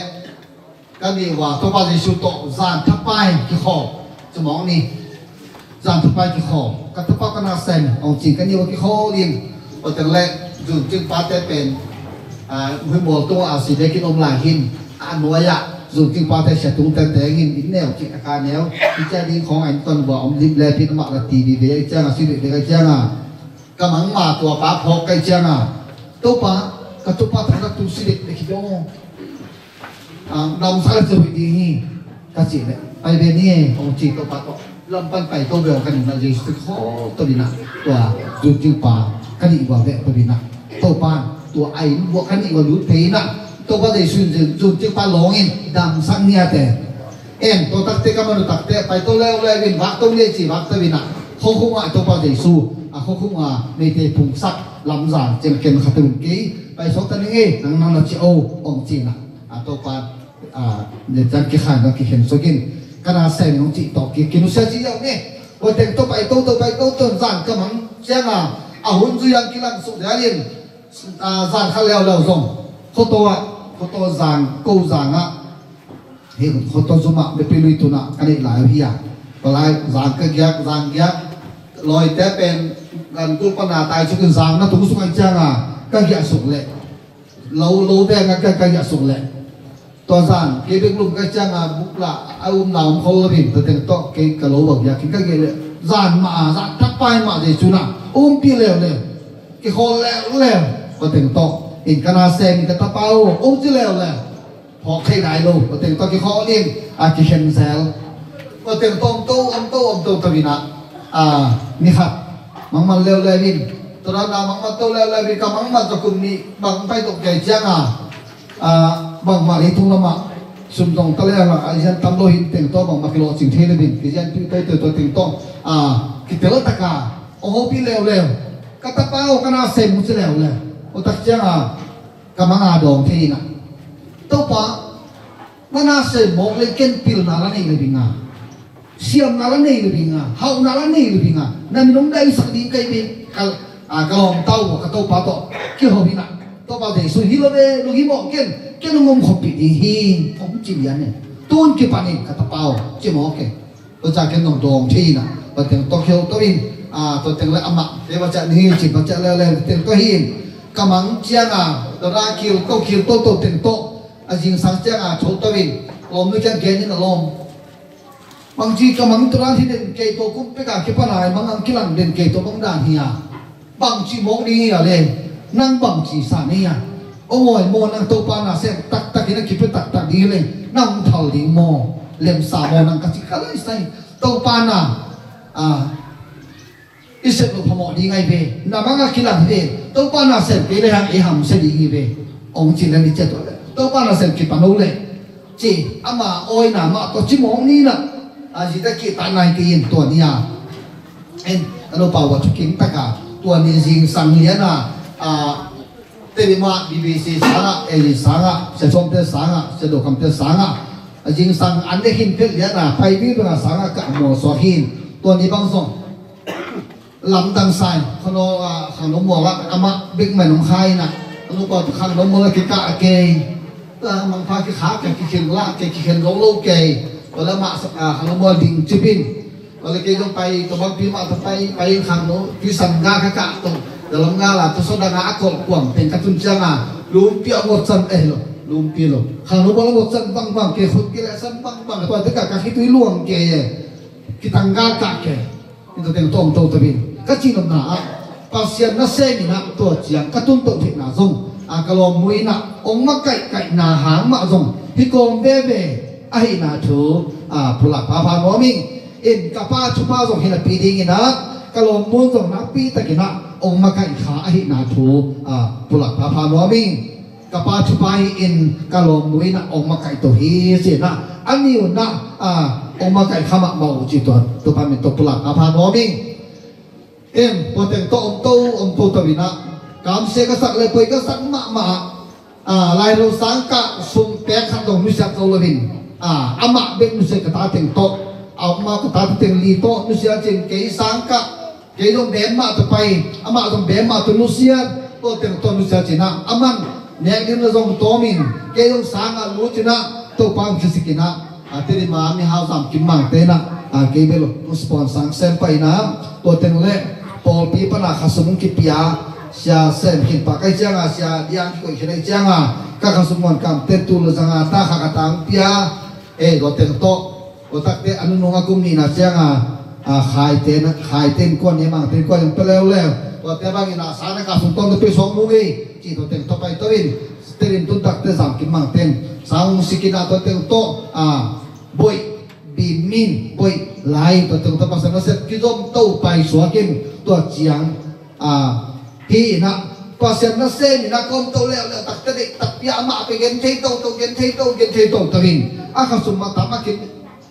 ka nih ua, Topa Jesu tawh, zan thapai kikhawl, ci mawk ni. Zan thapai kikhawl, ka tapa ka na sem, hong cing ka nih ua kikhawl in, tua teng le, zun cing pate pen, a, hui mual tung a si dek in om lai hin, a nuai ah, zun cing pate sia tung teng teng in, in neu cih taka neu, in cia ding khawng a in ton bua om lim le pin amah la ti vive, ciang a si vive, ciang a, ka mang ma tua pa phawk kai ciang a, Topa, ka tupa thang ka tu si dek dek hi dong. A, damsak le ci hoih ding hi, ka cih leh, pai ve ni e, hong ci Topa tawh. Lam pan pai to ve aw ka nih na Jesu khawl to ding ah, tua zun cing pa ka nih ua ve to ding ah. Topa, tua a inn uah ka nih ua lut thei in ah, Topa Jesu in zun cing pa lawng in damsak ni a te. En, tua takte ka manu takte, pai to leuleu in, vak to ni e ci, vak to in ah. Khuakhung ah Topa Jesu, a khuakhung ah, meite phungsak, lamzang, ciang ken khat un kei, pai sawk ta ning e, nang nang na ci o, hong ci in ah. A, Topa, a, ne ciang kikhai na kikhen sawk in, ka na sem nong cih tawh ki, kinusia ci yau ni. Tua teng tawh pai to, to pai to, to zan ka mang ciang a, a hun zui ang kilang suk lian in, a, zan khat leuleu zong. Khuato ah, khuato zang, ko zang ah. Hi khuato zum ah, mipi lui tun ah, ka neih lai uh hi a. Tua lai, zang ka giak, zang giak. Lawite pen, gan kul pan a tai suk in zang na tung suk ang ciang a, ka giak suk leh. Lo, lo veng a ka, ka giah suk leh. Tua zan, kei bek lum ka ciang a buk lah, a umna om khol lo in, tua teng tawh, kei ka lo bang giah, kei ka giah leh. Zan mah a, zan thapai mah Jesu na, umpi leuleu. Kikhawl leuleu, tua teng tawh. In ka na sem, in ka tapa o, um ci leuleu. Phawk thei nai lo, tua teng tawh kikhawl in, a kikhen zel. Tua teng tawh om to, om to, om to, tua in a, a, ni khat. Mangman leuleu in, tua dan a mangman to leuleu in, ka mangman tua kum nih, bang pai tok kei ciang a, a, bangmah leitung lamah, sum dong ta leh a, a zian tam lo hi teng tawh, bangmah kilawhcing thei lo in, kizian tuh to, to, to teng tawh, a, kitel tak a, aw hopih leuleu, ka tapa aw, ka na sem mu ci leuleu, aw tak ciang a, ka mang a dawng thei in a. Topa, na na sem mawk leh ken pilna la nei lo ding a. Siamna la nei lo ding a, hauhna la nei lo ding a, na min hong daisak ding ka hi ve, ka, a, ka lawm tau, ka Topa tawh, kihop in a, Topa Jesu hi lo ve, lunghimawh ken, ken hong om khopih ding hi, hong ci lian e. Tun kipan in ka tapa aw, ci mawk e. Tua ciang ken nong dawng thei in a, tua teng tawh kihop to in, a, tua teng leh amah, te va ciah ni hi, ci va ciah leuleu, teng tawh hi in, ka mang ciang a, tua ra kil to, kil to, to teng tawh, a zingsang ciang a, tho to in, lawm nu ciang gen in a lawm. Bangci ka mang tua dan hi den kei tawh kum pek a kipan a mang ang kilang den kei tawh bang dan hi a. Bangci mawk ding hi a le. Nang bangci sa ni a. Aw ngawi maw nang Topa na sem taktak in a kipia taktak ding hi le. Nang hong thal ding maw. Lemsa maw nang ka ci ka lai sai. Topa na. A. I sep lo phamawh ding ahi ve. Na mang a kilang hi ve. Topa na sem kei le hang ei hamsia ding hi ve. Hong ci le ni ciat tua le. Topa na sem kipan lo le. Ci, ama awina mah tawh ci mawk ni na. A zi ta kih ta nai kei in tua ni a. En, a lo pau a thukim taka. Tua ni zingsang lian a. A, Tedi mah B B C sangah, A G sangah, Sia Suamte sangah, Sia Dokamte sangah, a zingsang an ne hin phet liana pai bi bengah sangah ka mual suak hin. Tua ni bang zong lamdang sai, khano, ah, khangno mual ah amah bek man om khai na. Khano pa khangno mual ah kikah kei. Ah, mangpha kikha kei, kikhen lah kei, kikhen lo lo kei. Wala mah, ah, khangno mual ding cipin. Wala kei zong pai, tua bangpi mah tua pai, pai khangno, tui san ga ka kah tong. Dalam ga la, tua so dang a kol kuang, teng ka tun ciang a. Lumpi a ngot san eh lo, lumpi lo. Khangno mual a ngot san bang bang kei, khut kei le san bang bang, tua te ka, ka khitui luang kei eh. Kitang ga kah kei. Hih tua teng tawm to tabin ka cih nopna ah Pasian nasem in ah tua ciang ka tun to theihna zong a ka lawm mu in ah ong makaihkaihna hang mah zong hi kawm veve ahihna thu a pulak phapha nuam ing. In ka pa thupha zong hi napi ding in ah ka lawm mu zong nakpi takin ah ong makaih kha ahihna thu a pulak phapha nuam ing. Ka pa thupha hi in ka lawm nu in ah ong makaih to hi ci in ah a ni un ah a ong makaih kha mahmah uh ci tua tua pa min to pulak a pha nuam ing. Em, tua teng to om to om to to in ah kamsia ka sak le poi ka sak mahmah ah a lairo sang ka sung pek khat dong nusiat zo lo in a amah bek nusiat ka ta teng to a ma ka ta teng li to nusiat cin kei sang ka Kei zong bem mah tawh pai, amah zong bem mah tawh nusiat, tua teng tawh nusiat cinah, aman nek dim na zong tawmin, kei zong sangah lut cinah, Topa hong kisik inah, a, tedi ma mihau zam kim mangte inah, a, kei bel hong sponsor sem pai inah, tua teng le pawlpi panah khasum hong kipia, sia sem khin pah kai ciangah, sia diang kikoih khin ai ciangah, ka khasum muan kamte tul zanga ta kha ka tang pia, e, tua teng tawh, Tua takte a nunung a kum nihna cianga, a, khaite na, khaite innkuan ni mangte innkuan in pia leuleu. Tuate bangin a sang na ka sung tawng te pia suak mu ngei. Ci tua teng tawh pai to in, stel in tun takte zam kim mangte in. Sang hong sik inah tua teng tawh, a, boih, bim in, boih, lai, tua teng tawh pasal na set kizom to pai suak in, tua ciang, A, hi inah, Pasian nasem inah kawm to leuleu takte deih takpi ah amah pe gen thei toto, gen thei to, gen thei toto in. A khasum mah tam a kim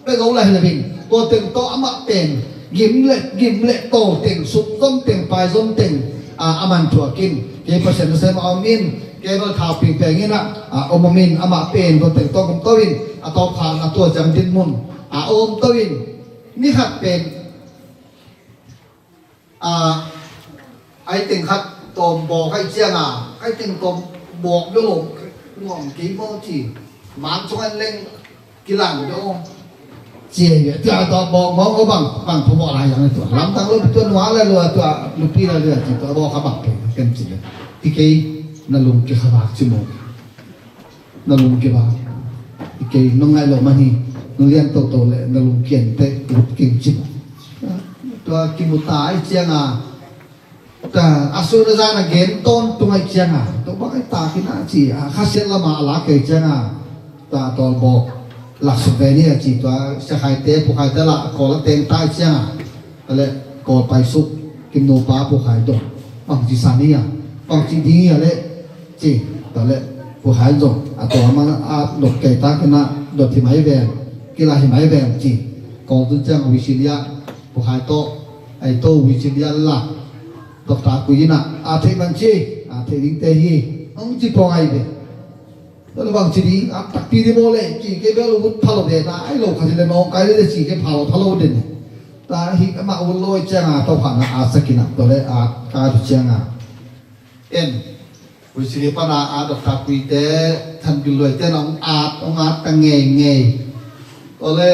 pe zo lai le in. Tua teng tawh amah pen gim le, gim le to teng, suk zom teng, pai zom teng, a, a man thuak in. Kei Pasian nasem a om in, kei bel thau pingpeng inah, a, om om in, amah pen tua teng tawh om to in, a tawp khan a tua ciang dinmun, a, om to in. Ni khat pen A, ai teng khat tawm bawk ai cianga, ai teng tawm bawk bia lawm nuam kei maw ci. Mang cung an leng kilang bia aw. Ci ai bia tua tawm bawk maw aw bang, bang phu bawk lai yang tua. Lamtang lo tua nua la lua tua, lupi la lua ci tua bawk kha bang pe ken ci bia. Hi kei na lung kikha bak ci maw. Na lungkia ba. I kei nong ngaih loh man hi. Nong lian toto le na lungkia in teh lut king cip. Tua kimu ta ai cianga. Ta a su na za na gen ton tung ai cianga. Tua bang ai ta kina ci a khasiat lama a lak kei cianga. Ta tawlbawk lak suk ve ni a ci tua sia khaite pu khaite la kawl a teng ta ai cianga. A le kawl pai suk kim nupa pu khai dong. Bang ci sa ni a. Bang ci ding a le ci, tua le, pu hai zong, a tua man a dot kei ta kina, dot hi mai veng, kila hi mai veng ci. Kong tun ciang wisilia, pu hai to, ai to wisilia la, dot ta ku ina, a thei man ci, a thei ding te hi, ong ci pong ai ve. Tua le bang ci ding, a takpi di mo le, ci ke bel ut phalo de na, ai lo kha ci le nong kai le ci ke phalo phalo de ne. Ta hi ama ut lo ciang a to kha na a sakina, tua le a ka tu ciang a. En, ui sili pana a dok ta kuite, than bil luaite na ong at, ong at ta ngei ngei. Tua le,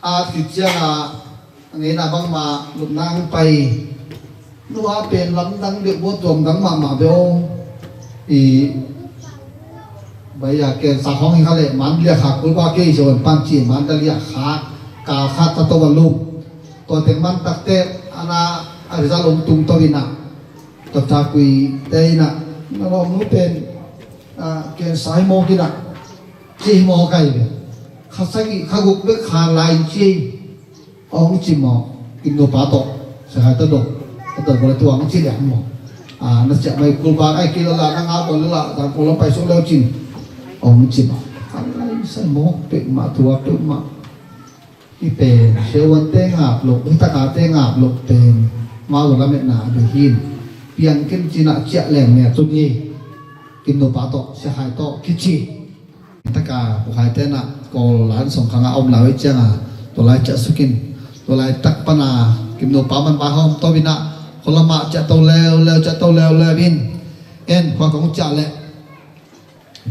at khit ciang a, ngei na bang ma, lup nang pai. Nua pen lam dang dek bo tuam dang ma ma beo. I, bai a ken sa hong hi kha le, man lia kha kul ba kei se wan pan ci, man da lia kha, ka kha ta to wa lup. Tua teng man takte, ana, a result ong tung to ina. Tua ta kui te ina, na lawm nu pen, a, ken sai mo kina. Ci mo kai be. Kha sagi, kha guk be kha lai ci. Ong ci mo. Kin no pa to. Sa hai ta do. Ta do ko le tua ong ci le mo. A, na cia mai kul ba ai ki la la, na nga ko la la, ta ko la pai so le cin. Ong ci mo. Kha lai sai mo, pe ma tua, pe ma. I pen, siavuante ngap lo, i takate ngap lo pen, mau lametna a bei hin. Piang kin cinah ciah leng ne tun hi. Kim nupa tawh, Sia Khai tawh kici. Taka Pu Khai tenah Kawl lai song khangah a om lai uh cianga tua lai ciah sukin, tua lai tak pana Kim nupa man vaihawm to inah khualamah ciah to leuleu, ciah to leuleu in, en khua kong ciah leh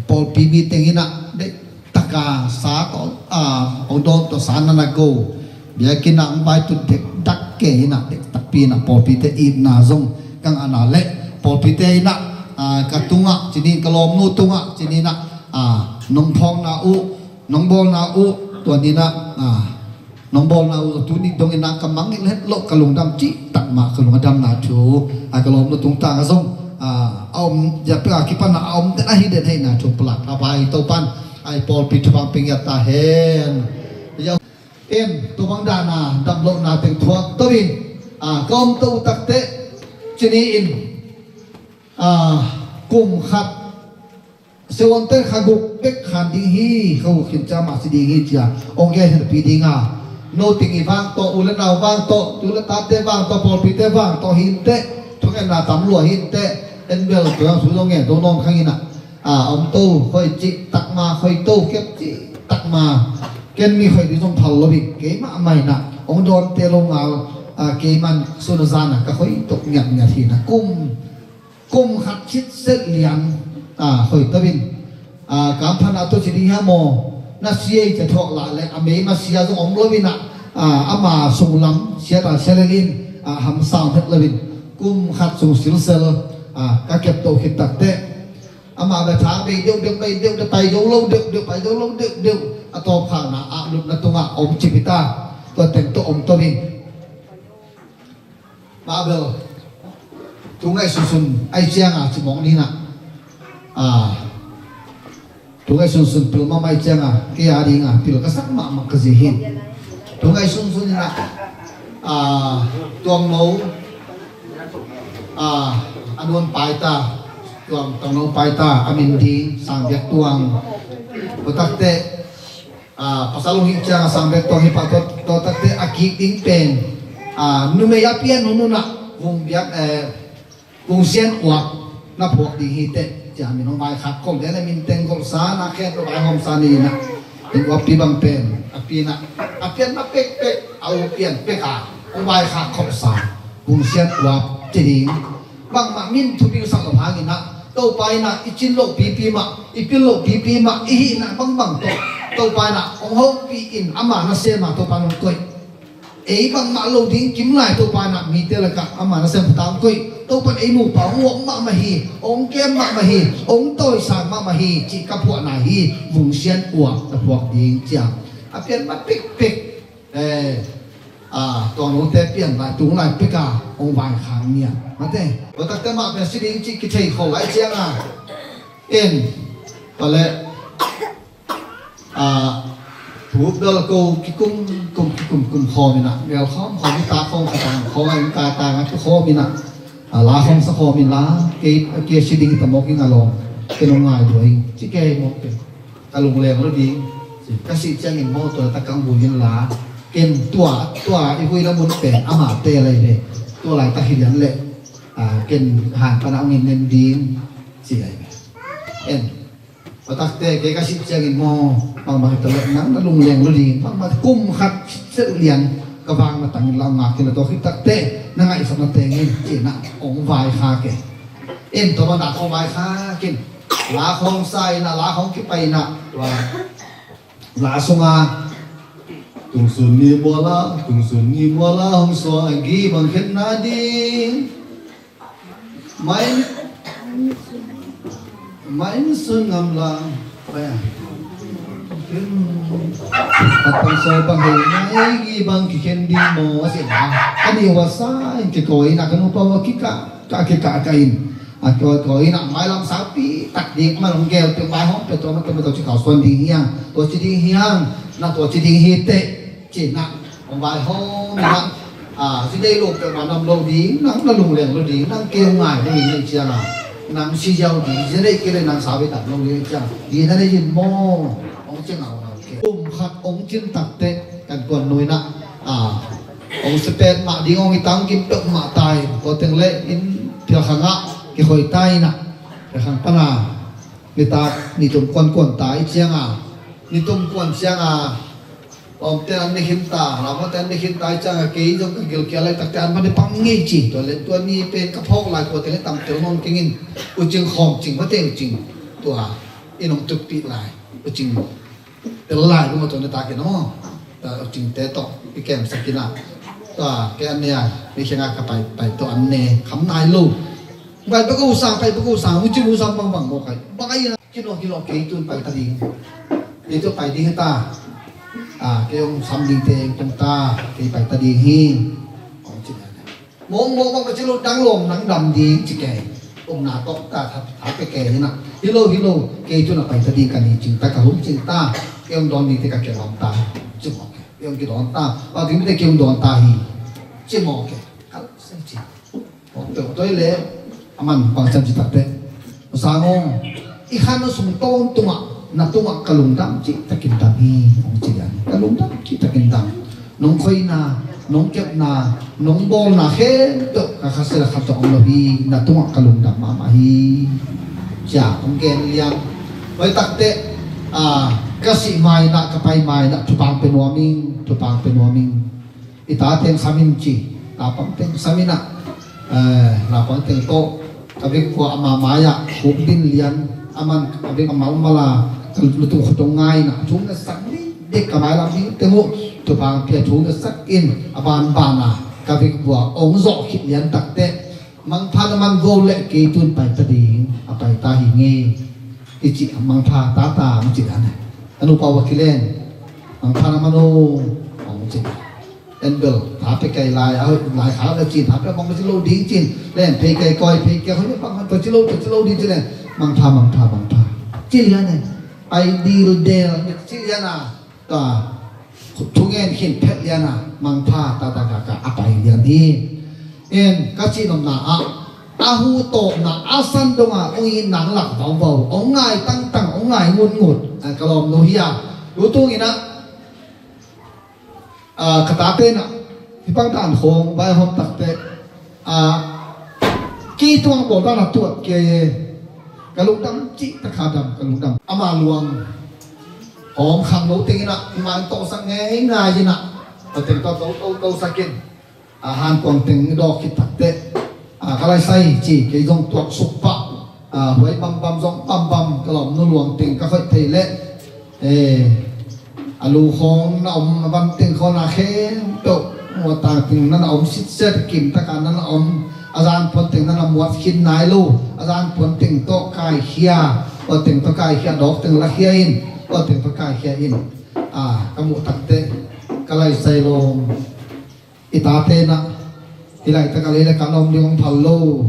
pawlpi mi teng inah dek taka sa tawh, a, hong dawn tawh sa nana go. Biakinn ah hong vaitut dektak kei inah dektakpi inah pawlpite itna zong ka ngahna leh pawlpite inah, a, ka tungah cinin ka lawmnu tungah cininah, a, nong phawkna uh, nong bawlna uh, tua ninah, a, nong bawlna uh tuni dong inah ka mangngilh het loh, ka lungdam cihtak mah, ka lung a damna thu, a, ka lawmnu tungtang a zong, a, a om, ya pek a kipan a om den ahi den heihna thu palak a pai Topan, a, i pawlpi thupha pia ngiat ta hen. Ya, en, tua bang dana damlohna teng thuak to in, a, ka om to uh takteh cini in, a, kum khat Siavuante kha guk bek khan ding hi, kha guk khin ciang mah si ding hi cia hong gen hi napi dinga, no ting i vang tawh, u le nau vang tawh, tu le tate vang tawh, pawlpite vang tawh hinteh, thungetna tam lua hinteh, en bel tua thu zong ngen to nawn khang inah, a, om to, khoi cih takma, khoi to kep cih takma, ken mi khoi ding zong phal lo bik, keimah mah inah hong dawnte lo ngal, a, keiman sun a zan a ka khoi tok ngiatngiat hi inah kum Kum khat khit set lian, a, khoi to in, a, kamphan a tua ci ding hiam maw? Na sia i cia thuak lah le a mei ma sia zong om lo inah, a, ama sunglam sia ta sia lel in, a, hamsa om het lo in kum khat sung silsel, a, ka kep to khit takteh ama bia tha bei deuh deuh, bei deuh deuh, pai zo lo deuh deuh, pai zo lo deuh deuh, a tawpkhakna a lutna tungah om cip hi ta, tua teng tawh om to in. Mah bel tu ngaih sunsun ai cianga ci mawk ni inah, a, tu ngaih sunsun pil mahmah ai cianga kei a dinga pil ka sak mahmah ka zi hi. Tu ngaih sunsun inah, a, Tuangno, a, a nuan paita, Tuang, Tuangno paita a min ding Sang Biak Tuang. Tua takteh a, pasal hong hih cianga Sang Biak Tuang hi pah, tua, tua takteh a kik ding pen, a, numei a pian hun hunah Vung Biak, eh, Vung Sian Uap na phuak ding hi teh cia min hong vaikhak khol den a, min teng golhsa na khen tua vaihawmsa ni inah. In uap pi bang pen a pi inah a pian na pekpek, a u pian pek a hong vaikhak kholhsa Vung Sian Uap ci ding. Bangmah min thupi sak lo hang inah Topa inah i cin loh pipi mah, i pil loh pipi mah, i hihna bangbang tawh Topa inah hong hopih in ama nasem a Topa in hong koih. Ei bangmah lo ding kim lai Topa inah mite lakah ama nasem pha ta hong koih. Topa in ei nupa hong uap mahmah hi, hong kem mahmah hi, hong tawisang mahmah hi cih ka phuahna hi. Vung Sian Uap na phuak ding cia a pian mah pekpek. Eh, a, Tuangnote pian lai, tung lai peka hong vaikhak nia. Mate, tua takte mah pen si ding cih kithei khol lai cianga. En, pale, a, thu bel ko kikum, kum, kikum, kum khawm inah, mel khawm, khawm, ta khawm, ka tang khawm, a, in ka tang, a, khawm inah, a, la khawm sa khawm inla, ke, ke si ding ta mawk ing a lawm, ke nong ngai duai, ci ke mawk ke. Ka lungleng lo ding, ka sih ciangin maw tua tak kang buin la, ken tua, tua i buina mun pen amah te lai ve, tua lai tak hi lian leh, a, ken han pana ong in nen ding, ci lai ve. En, tua takte kei ka sih ciangin maw, bangmah hi ta leh nang na lungleng lo ding, bangmah kum khat set lian, ka vang na tangin la ngak hi la tua khit takte, na ngaihsakna tengin, ci na ong vaikhak e. En, tua bang na ong vaikhak in, la khawng sa inah, la khawng kipai inah, tua la sunga tungsun ni muala, tungsun ni muala hong suak a gi bang khenna ding. Mai, mai sun ngam la. Mai a. At pang so bang hei mai gi bang kikhen ding maw a si la. A ni ua sa in kikawi inah ka nupa ua kikah, kah kikah kah in. A tua, tua inah mailam saupi tak ding, mailam gel peuh, maihawm peuh, tua mah, tua mah, tua ci khau suan ding hiang, tua ci ding hiang, na tua ci ding hi teh, ci na, hong vaihawm inah, a, zi dei lo peuh mah nam lo ding, nang na lungleng lo ding, nang keu ngai lo ding, nei ciang a, nang si ziau ding, zi dei kei le nang sau dei tak lo ding, ciang, ding na nei in maw, hong ci ngau ngau kei. Kum khat hong cin tak teh, kan kuan nuai na, a, hong si pet mah ding, hong i tang kim peuh mah tai, tua teng le in, Pia khang ah kikhoih ta in ah, pia khang pan a nitak nitum kuankuan ta i ciang a, nitum kuan ciang a, lawmte an ne khin ta, lawmte an ne khin ta i ciang a, kei zong ka gilkial laitakte an va ne pang ngei ci. Tua le tua ni pen ka phawk lai kuate le tam tel nawn keng in, u cing khawm cing va teng cing, tua in hong tutpih lai, u cing tel lai kum a tua ne ta kei no. Tua u cingte tawh i kemsak in ah, tua kei an ne a, mi khen a ka pai pai tawh an ne kham nai lo. Pai bek uh sang, pai bek uh sang, mu ci mu sang bangbang mawk ai. Bang ai na, kino kino kei tun pai ta ding. Kei tun pai ding ta. A, kei hong sam dingte tung ta, kei pai ta ding hi. Hong ci na. Mawk mawk bang ka ci lo, dang lawm nang dam ding ci kei. Omna tawh ta tha tha pe kei hi na. Hi lo, hi lo, kei tun a pai ta ding ka ni cing ta, ka hum cing ta. Kei hong dawn dingte ka kei lawm ta. Ci mawk kei. Kei hong kidawn ta. Ba dingte kei hong dawn ta hi. Ci mawk kei. Kal sai ci. Hong peuh toi le a man bangciam ci takte, sang aw, i khan a sung tawntungah na tungah ka lungdam cihtakin dam hi, hong ci lian. Ka lungdam cihtakin dam. Nong khoina, nong kepna, nong bawlna khempeuh ka khasia le khat zong om lo hi, na tungah ka lungdam mahmah hi. Cia hong gen lian. Hoi takte, a, ka sih mainah, ka pai mainah thupang pe nuam ing, thupang pe nuam ing. I ta teng sam in ci, naupang teng sam in ah, eh, naupang teng tawh ka vekpi-a ama mai-ah khuk din lian, a man ka vek a malmal a, ka lutung khutong ngai in ah, thu ngetsak ding dek ka mailam ding teng uh, thupang pia thu ngetsak in a banban a, ka vekpi-a hong zawh khit lian takte, mangpha na man go le kei tun pai ta ding, a pai ta hi ngei. I ci a mangpha tata hong ci dan a, a nupa uh a kilen, mangpha na man o, hong ci dan. En bel, tha pe kei lai, a, lai kha le cin, tha pe mong ci lo ding cin, len phei kei koi, phei kei hoi bang, to ci lo, to ci lo ding cin len, mangpha, mangpha, mangpha. Ci lian e, pai dil del, ci lian a, ta, thu ngen khin phet lian a, mangpha, ta, ta, ka, ka, a pai lian hi. En, ka ci nopna ah, a hu tawpna, a san dong a, ong i nang lak vauvau, ong ngai tangtang, ong ngai ngutngut, a, ka lawm lo hi a, lu tung in a, a, ka tate na, hih bang dan khawng, vai hawm takte, a, ki tuang bawl dan a tuat kei e, ka lungdam cih taka dam, ka lungdam. Ama luang hawm khang lo teng in a, i man tawhsak ngei ngai in a, a teng tawh to, to, to sak in, a, han kuang teng i dawk khit takte, a, ka lai sai ci, kei zong tuak suk pah, a, huai bambam zong bambam, ka lawm nu luang teng ka khoih thei leh, eh, a lu khawng na om, a van teng khawng na khempeuh, muatang teng na na om sitset, kim taka na na om, a zan puan teng na na muat khin nai lo, a zan puan teng tawh kaikhia, tua teng tawh kaikhia, dawk teng lakhia in, tua teng tawh kaikhia in, a, ka muh takte, ka lai sai lo. I tate na, hih laitak a lei le ka na om ding hong phal lo.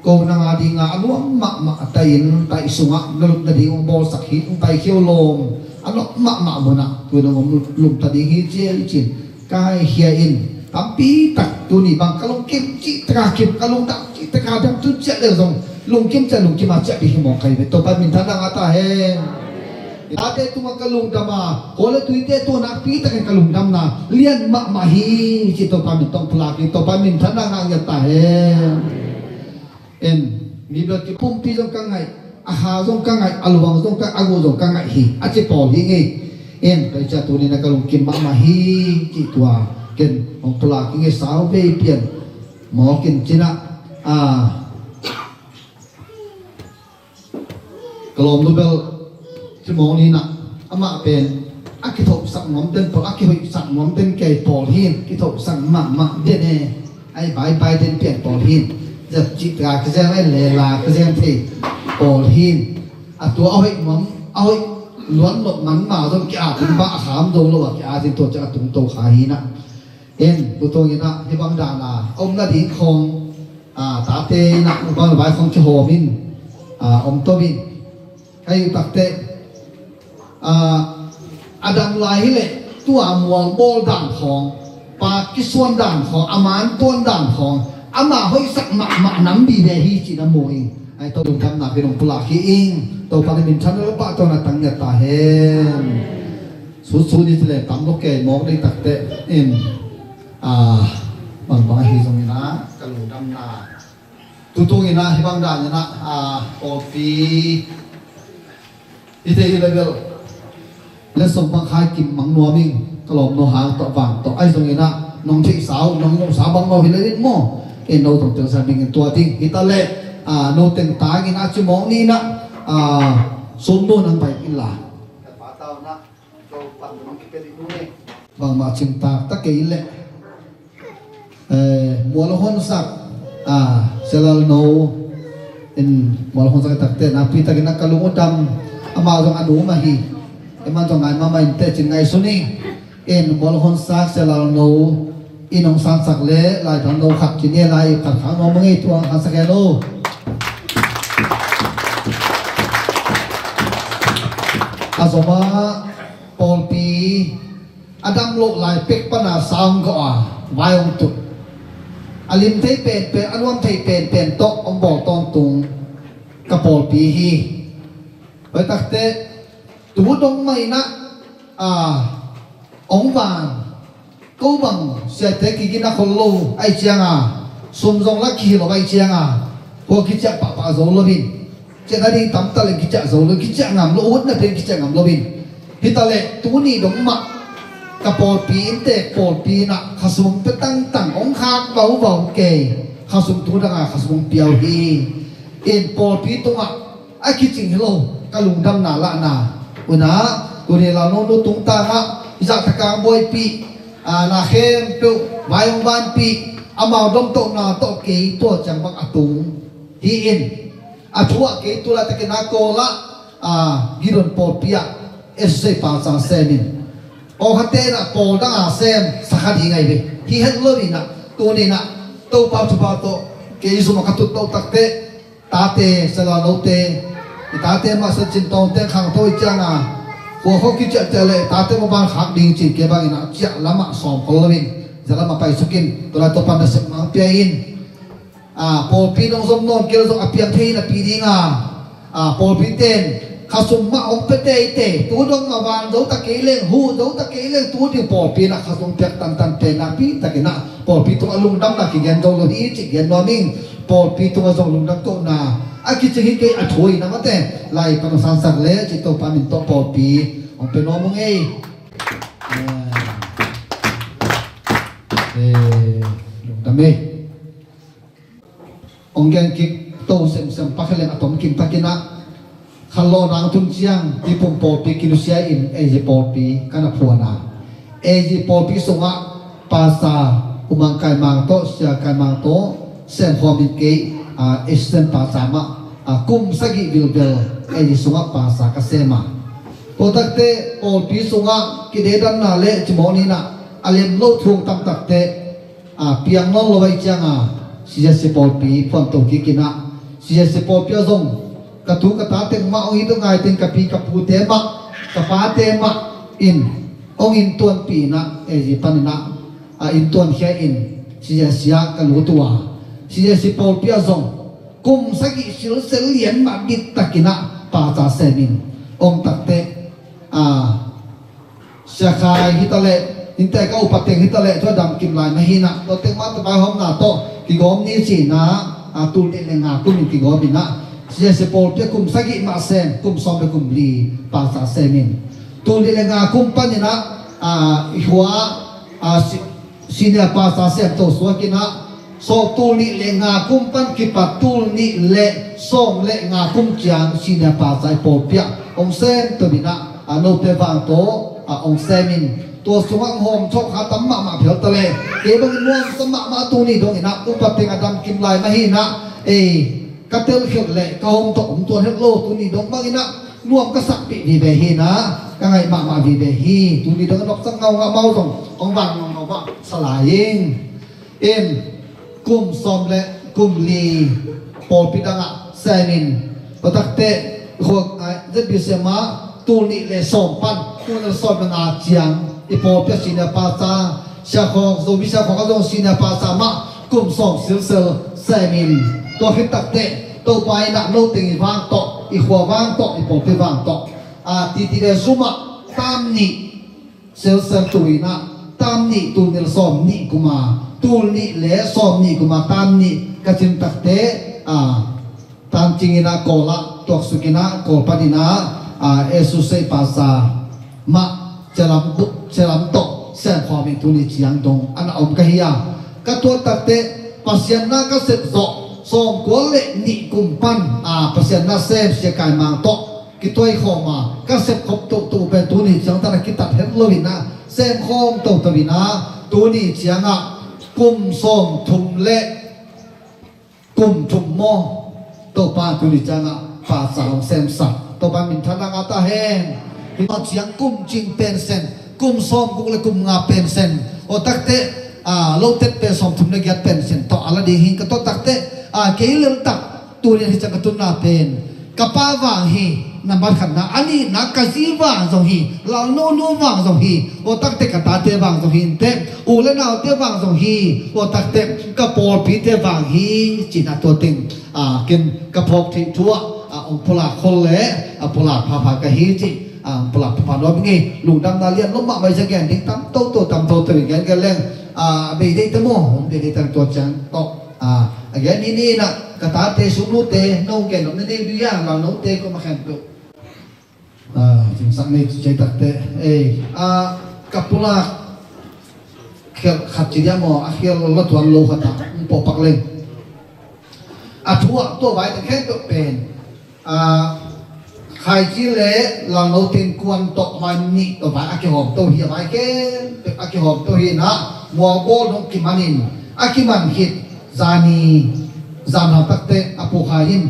Ko nang a ding a, a nuam mahmah a tai in, tai sungah na lut nading hong bawlsak hi, hong tai khia lawm. A nuam mahmah munah, tu in hong om lum ta ding hi ci e i cin. Kaikhia in, tampi tak tuni bang ka lungkim cih taka kim, ka lungdam cih taka dam tu ciah le zong. Lungkim ciah, lungkim a ciah ding hi mawk kai ve. Topa minthan na ngah ta hen. Tate tungah ka lungdam a, khawl le tuite tungah nakpi takin ka lungdamna lian mahmah hi ci. Topa min tawh pulak hi, Topa minthanna ngah ngiat ta hen. En, mi bel ki pumpi zong ka ngaih, a kha zong ka ngaih, a luang zong ka, a guh zong ka ngaih hi, a ci pawl hi ngei. En, tua ciah tuni na ka lungkim mahmah hi ci tua, ken hong pulak hi ngei sau vei pian. Mawk in cinah, a, ka lawmnu bel, ci mawng ni nah, amah pen a kithohsak nuam den pawl, a kihoihsak nuam den kei pawl hin, kithohsak mahmah den e, ai baibai den pian pawl hin, zep cih taka kizem, ai lela kizem thei pawl hin, a tua a hoih nuam, a hoih luan nop man ma zong ki-at ding bang a kham do lo a ki-at ding tua ciang a tungto kha hi nah. En, tu tungin ah, hih bang dan a om nading khawng, a, tate in ah, bang vai khawng kihawm in, a, om to in. Ka hih takte, a, a dam lai hi leh, tua mual bawl dan khawng, pa kisuan dan khawng, a man tuan dan khawng, ama hoihsak mahmah nam vive hi cih na mu ing. Ai, to lungdamna pen hong pulak hi ing. Topa na minthan lo pah to na tang ngiat ta hen. Sutsu ni cile tam lo kei mawk dei takte in, a, bangbang ahi zongin ah, ka lungdamna Tutung in ah hih bang dan in ah, a, pawlpi i theih hi level le sawm bang khai kim mang nuam ing. Ka lawm no hang tawh vang tawh ahi zong in ah nong theihsa uh nong muhsa bang no hi le in maw, in no tawh telsa ding in tua ding hi ta leh, a, no teng tang in ah cimawh ni in ah, a, sum no nang pai in la. Bangmah cingtak ta kei leh, eh, mual hon sak, ah, Sia Lal No in mual hon sak takte napi takin a ka lung uh dam, amah zong a nu mah hi. Eman zong ngai mahmah in teh cin ngai sun ing. In mual hon sak Sia Lal No in hong sansak leh lai thang no khat ci ni lai khat khang no mangei tuang hong sansak he lo. A zom a pawlpi a dam loh lai pek pana sa hong gawh a vai hong tut. A lim thei penpen a nuam thei penpen tawh hong bawl tawntung ka pawlpi hi. Hoih takte tu dong mah in ah, a, hong van ko bang siate kigin a khol lo ahih cianga, sum zong la kihi lo ahih cianga, hua kiciah pahpah zo lo in. Ciah nading tam ta leng kiciah zo lo, kiciah ngam lo, utna pen kiciah ngam lo in. Hi ta leh tuni dong mah ka pawlpi inntek pawlpi in ah khasum hong pia tangtang, hong khak vauvau kei, khasum tu dang a khasum hong pia uh hi. In pawlpi tungah a kicing hi lo ka lungdamna lahna. Una, tuni Lalnonu tungtangah hizah takang buaipih, a, na khempeuh vai hong vanpih, amau domtohna tawh kei tua ciang bang a tung hi in, a thu ah kei tu laitakin a Kawl ah, a, Gideon pawlpi ah S J Pastor sem in, awkhatte in ah pawl dang a sem sakha ding ahi ve. Hi het lo in ah tuni in ah Topa thupha tawh kei zum a ka tut toh takte, tate, Sia Lal Note, i tate mah Sia Cin Tawngte khangto i cianga, khua khawng kiciahciah le i tate mah ban khak ding cin kei bangin ah ciah lamah sawm khol loin, zia lamah paisuk in, tu lai Topa nasep mang pia in. A, pawlpi nong zom nawn kei le zong a piang thei napi dinga, a, pawlpi ten khasum mah hong pia teitei, tu dong mah van zo ta kei leng, hu zo ta kei leng, tu ding pawlpi in ah khasum piak tantan pen napi takin ah pawlpi tungah lungdamna kigen zo lo hi cih gen nuam ing. Pawlpi tungah zong lungdam kohna a kicing hi kei a thu hi na mate, lai pan hong sansak le cih Topa min tawh pawlpi hong pia nuam ung ei. Eh, lungdam ei. Hong gen kik to semsem pakheleng a tom kim takin ah, khanlawh nang tun ciang Tipum pawlpi kinusia in A Z pawlpi ka na phuan a, A Z pawlpi sungah Pastor U Mang Kai Mang tawh, Sia Kai Mang tawh semkhawm in kei, a, assistant pastor mah, a, kum sagih vilvel A Z sungah pastor ka sem a. Tua takte pawlpi sungah kidedanna le cimawh ni in ah a lem lo thu hong tam takte, a, piang nawn lo ahih cianga, C Z C pawlpi phuanto kik in ah, C Z C pawlpi ah zong ka tu ka ta teng mah hong it uh ngai teng ka pi ka pute mah, ka pate mah in hong inntuanpih in ah, A Z panin ah, a, inntuankhia in C Z C ah ka lut uh a, C Z C pawlpi ah zong kum sagih silsel lian mah diktakin ah pastor sem in om takte, a, Sia Khai hi ta leh, innte ka upa teng hi ta leh, tua damkim lai mah hi in ah, tua teng mah tua vaihawmna tawh kigawm ni ci in ah, a, tul nih le nga kum in kigawm in ah, C Z C pawlpi ah kum sagih mah sem, kum sawm le kum li pastor sem in. Tul nih le nga kum panin ah, a, i khua, a, si-, senior pastor sem to suak in ah, sawm tul nih le nga kum pan kipat tul nih le sawm le nga kum ciang senior pastor i pawlpi ah hong sem to in ah, a, note vang tawh, a, hong sem in. Tua sungah hong hawm thawh kha tam mahmah phial ta leh, kei bangin nuamsa mahmah tuni dong in ah, upa teng a damkim lai mah hi in ah, ei, ka telkhialh leh ka hawm thawh om tuan het lo, tuni dong bangin ah nuam ka sakpih vive hi in ah, ka ngaih mahmah vive hi. Tuni dong a nopsak ngaungah mau zong hong vang ngaungah mah sa lai ing. In kum sawm le kum li pawlpi dangah sem in, tua takte, khua, a, Z B C M ah tul nih le sawm pan tul nih le sawm le nga ciang i pawlpi ah senior pastor, Sia Khawk, Zomi Sia Khawk ah zong senior pastor mah kum sawm silsel sem in. Tua khit takte Topa in ah no teng i vang tawh, i khua vang tawh, i pawlpi vang tawh, a, T T V Zoom ah tam nih silsel tu in ah, tam nih tul nih le sawm nih kum a, tul nih le sawm nih kum a tam nih ka cin takte, a, tancing in ah Kawl ah tuaksuk in ah Kawl pan in ah, a, Esu sei pasa mah cialam tawh semkhawm in tuni ciang dong a na om ka hi a, ka tuat takteh Pasian na ka sep zawh sawmkua le nih kum pan, a, Pasian na sem Sia Kai Mang tawh kituai khawm a, ka sep khop toto pen tuni ciang tan a kitat het lo in ah sem khawm toto in ah tuni ciang ah kum sawmthum le kum thum maw? Topa tuni ciang ah pasa hong semsak, Topa minthanna ngah ta hen. Hih ciang kum cing pensen, kum sawmguk le kum nga pensen, aw takteh, a, lotet pen sawmthum le giat pensen tawh a la ding hi. Ka tuat takteh, a, kei lel tak tuni hih ciang ka tunna pen ka pa vang hi, nambat khatna. A nihna ka zi vang zong hi, Lalno nu vang zong hi, aw takteh ka tate vang zong hi inteh, u le naute vang zong hi, aw takteh ka pawlpite vang hi, ci-in ah tua teng, a, ken ka phawk theih thu ah, a, hong pulak khol le, a, pulak phapha ka hi cih, a, hong pulak phapha nuam ing ei. Lungdamna lian lo mahmah i za gen ding tam toto, tam toto i gen gen leng, a, bei deih ta maw, hong bei deih ta tua ciang tawh. A, a gen ni ni in ah ka tate sung nute, no gen nop na nei dui a, Lalnote kuamah khempeuh. A, cingsak nei ci ciai takteh, ei, a, ka pulak khial khat ci dia maw, a khial lo tuan lo khat ah hong pawh pak leng. A thu ah tua vai teng khempeuh pen, a, Khaici le Lalno Tin Kuan tawh vai nih tawh vai a kihawm to hi, a vai khempeuh a kihawm to hi in ah mualbawl dong kiman in, a kiman khit zani, zan hau takteh a Pu Khai in,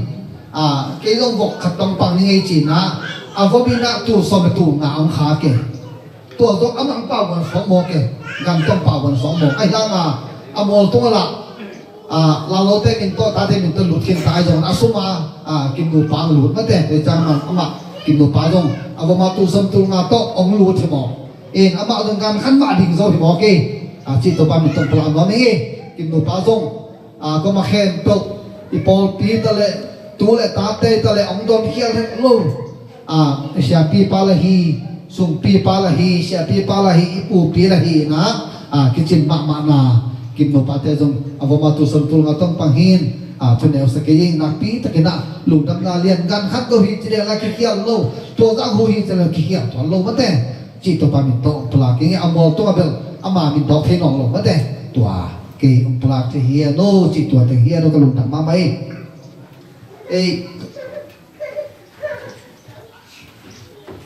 a, kei zong vok khat tawh pang ning ei ci-in ah a vop in ah tul sawm le tul nga hong khak e. Tua zong amah hong pauvuan suak mawk e, gam tawh hong pauvuan suak mawk. Ahi hang a, a mual tung a lah, a, Lalnote min tawh, tate min tawh lut khin ta, ahi zong a sum a, a, Kim nupa hong lut mate. Tua ciang amah, amah Kim nupa zong a vop a tul sawm tul nga tawh hong lut hi mawk. In amah zong gan khan mah ding zo hi mawk e. A, cih Topa min tawh pulak nuam ing e. Kim nupa zong, a, kuamah khempeuh, i pawlpi ta le, tu le tate ta le, hong dawnkhial het lo, a, i siapipa la hi, sungpipa la hi, siapipa la hi, i pupi la hi in ah, a, kicin mahmahna. Kim nupate zong a vop a tul sawm tul nga tawh pang hi in, a, thuneu sa kei ing. Nakpi takin ah lungdamna lian, gan khat lo hi ci leh la kikhial lo, tua zah hu hi ci leh kikhial tuan lo mate. Cih Topa min tawh pulak ing e. A mual tung a bel ama min dawk thei nawn lo mate. Tua kei hong pulak thei hi a no, cih tua teng hi a no, ka lungdam mahmah e. Ei,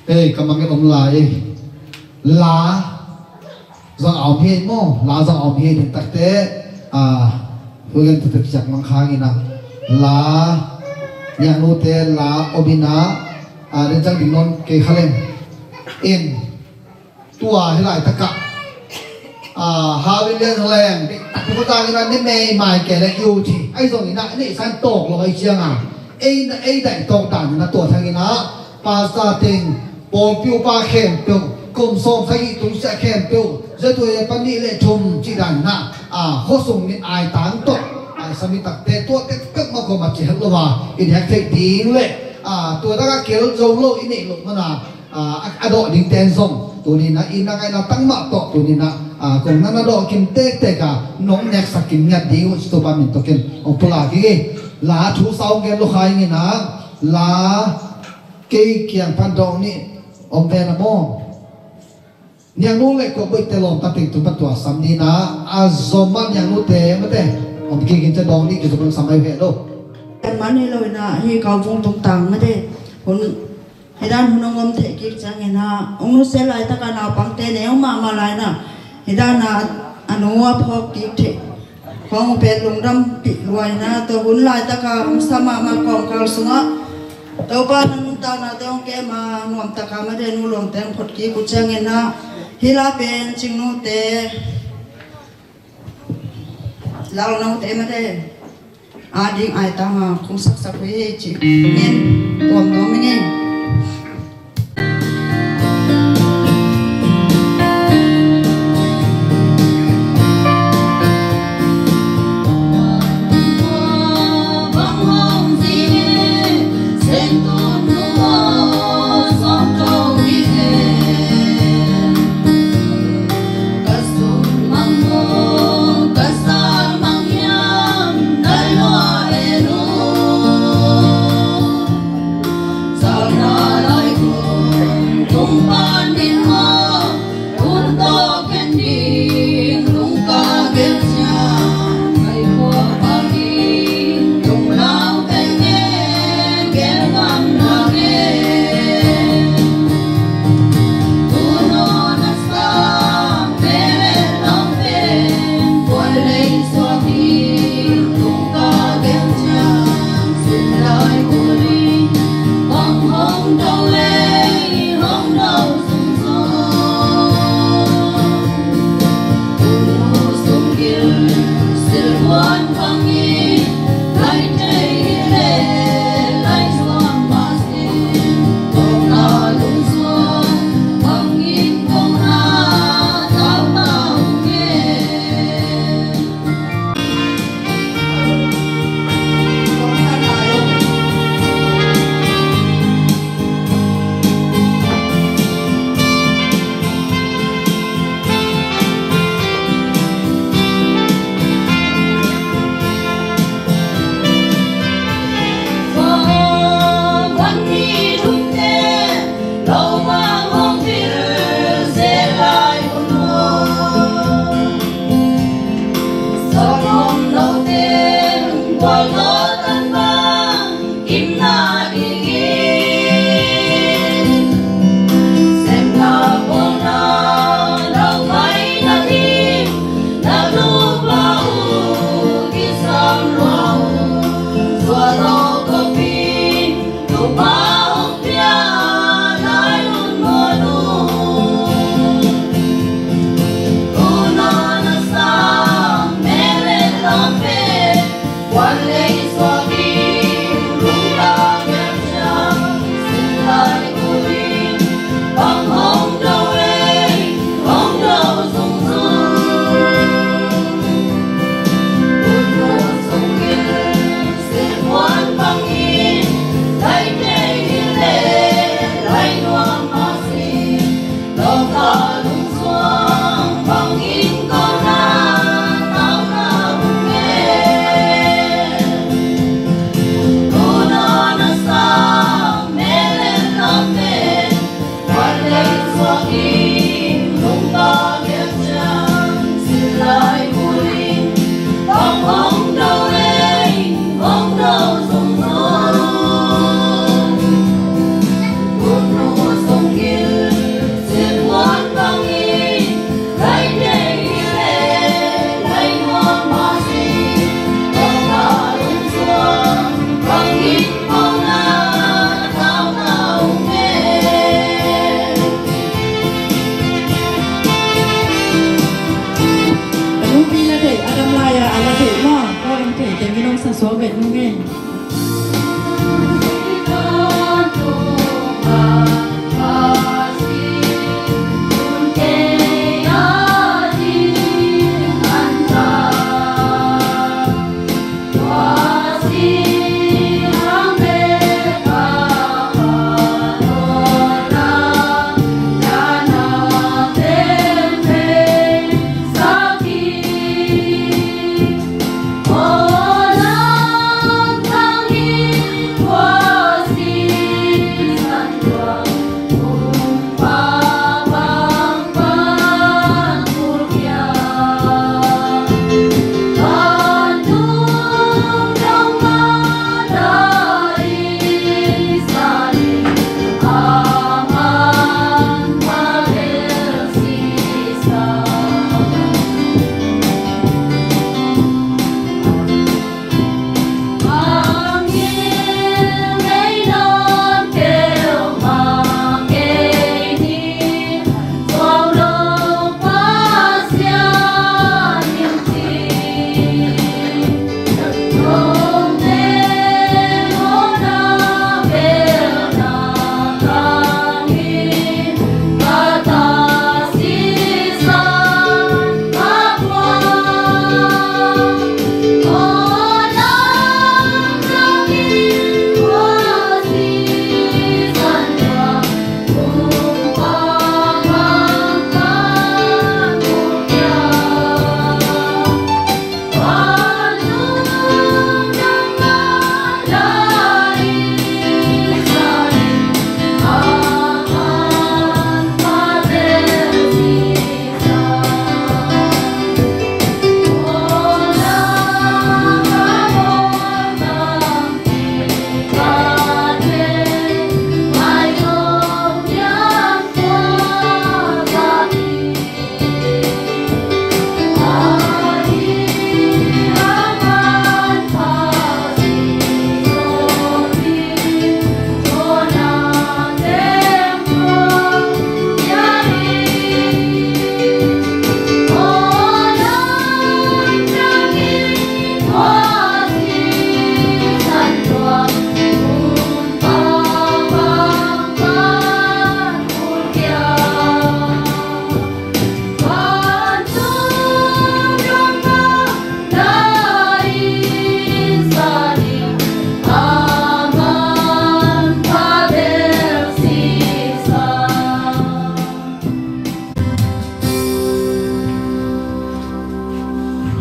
ei, ka mangngilh om lai e. La zong a om hi maw, la zong a om hi ding takteh, a, hu gen takteh ciak mang khang in ah la, niangnute la om in ah, a, den ciang ding nawn kei kha leng. In tua hi laitakah, a, hau in lian leng, tua tak in ah ni mei mai kei le i ut hi. Ahi zong in ah, neihsa in tawk lo ahi ciang a, ei, ei daih tawk dan in ah tua thang in ah, pasta teng, pawlpi upa khempeuh, kum sawm sagih tung siah khempeuh, zetuai panih le thum cih dan in ah, a, khuasung mit ai tang tawh, a, sami takte tua tek peuhmah kuamah ci het lo a, i nek theih ding le, a, tua takah kel zo lo i neih loh man a, a, a, a dawh ding ten zong tuni in ah i na ngaihna tang mah tawh tuni in ah, a, kong na na dawh kim tektek a nong neksak kim ngiat ding uh ci Topa min tawh ken hong pulak ing e. La thu sa hong gen lo kha ing in ah, la kei kiang pan dawh nih om ve na maw? Niangnu le kua boih te lawm ta teng tung pan tua sam ni in ah, a zom ah niangnute mate om kik in ci dawh nih kizom sam ai ve lo. Kan man hi lo in ah, hi kau vung tung tang mate. Hun Hi dan hun hong om theih kik ciangin ah, hong nusia laitak a naupangte neu mahmah lai in ah, hi dan a a nu a phawk kik theih khawng hong pen lungdampih lua in ah, tua hun laitak a hong sa mahmah kawmkal sungah Topa na nuntaknate hong kem a, nuamtak a mate nu luangte hong phot kik uh ciangin ah, hih la pen Cingnute, Lalnote mate ading aitang a kong saksak uh hi ci ngen tuam nuam ing ei.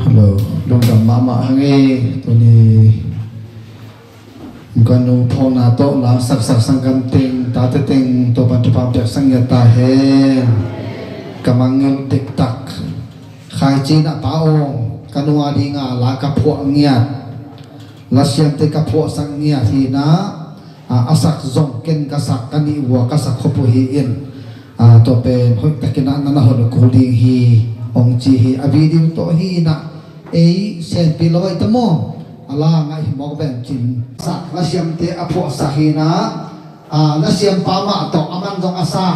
Hello, lungdam mahmah hang e, tuni ka nu phawkna tawh lamsaksak sanggam teng, tate teng, Topa'n thupha piaksak ngiat ta hen. Ka mangngilh dektak. Khaici in ah Pa Aung, ka nu a dinga la ka phuah ngiat, lasiamte ka phuahsak ngiat hi in ah, a, a sak zong ken ka sak, ka nih vua ka sak khop uh hi in, a, tua pen hoihtakin ah na na hon uh kul ding hi, hong ci hi. A video tawh hi in ah, ei senpi lo ai ta maw? A la ngaih hi mawk veng cin. Sak lasiamte a phuahsak hi in ah, a, lasiampa mah tawh aman zong a sa,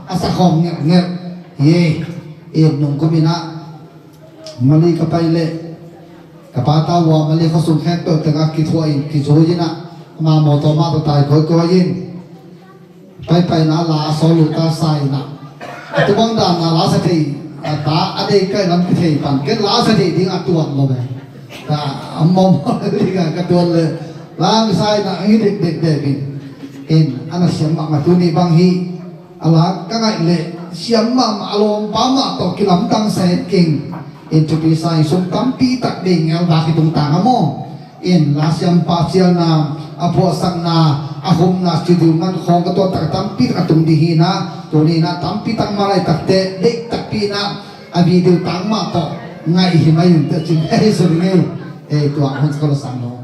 a sa khawm ngelhngelh hi. In nungkum in ah Mali ka pai leh ka pa tau a Mali khuasung khempeuh tengah kithuah in kizui in ah, ama mawtaw mah tawh tai kawikawi in, paipaina la a sawl uh ta sa in ah, a tu bang dan a la sa thei, a ta a dei kai lam kithei pan, ken la sa thei ding a tuan lo ve. Ta a mawmaw ding a ka tuan le la sa in ah, hi dek dek dek in, in a na siam mahmah, tuni bang hi. A la ka ngaih leh siam mahmah, a lawmpa mah tawh kilamdang sa het keng. In thupi sa in sum tampi tak dei ngel bak hi tungtang a maw? In lasiampa cialna, a phuahsakna, a humna, studio man khawng ka tuahtak tampi tak a tung ding hi in ah, tuni in ah tampi tak mah laitakte deih takpi in ah a video tang mah tawh ngaih hi mai un teh cin. Ei, sorry ngei. Ei, tua hon ka lo sang lo.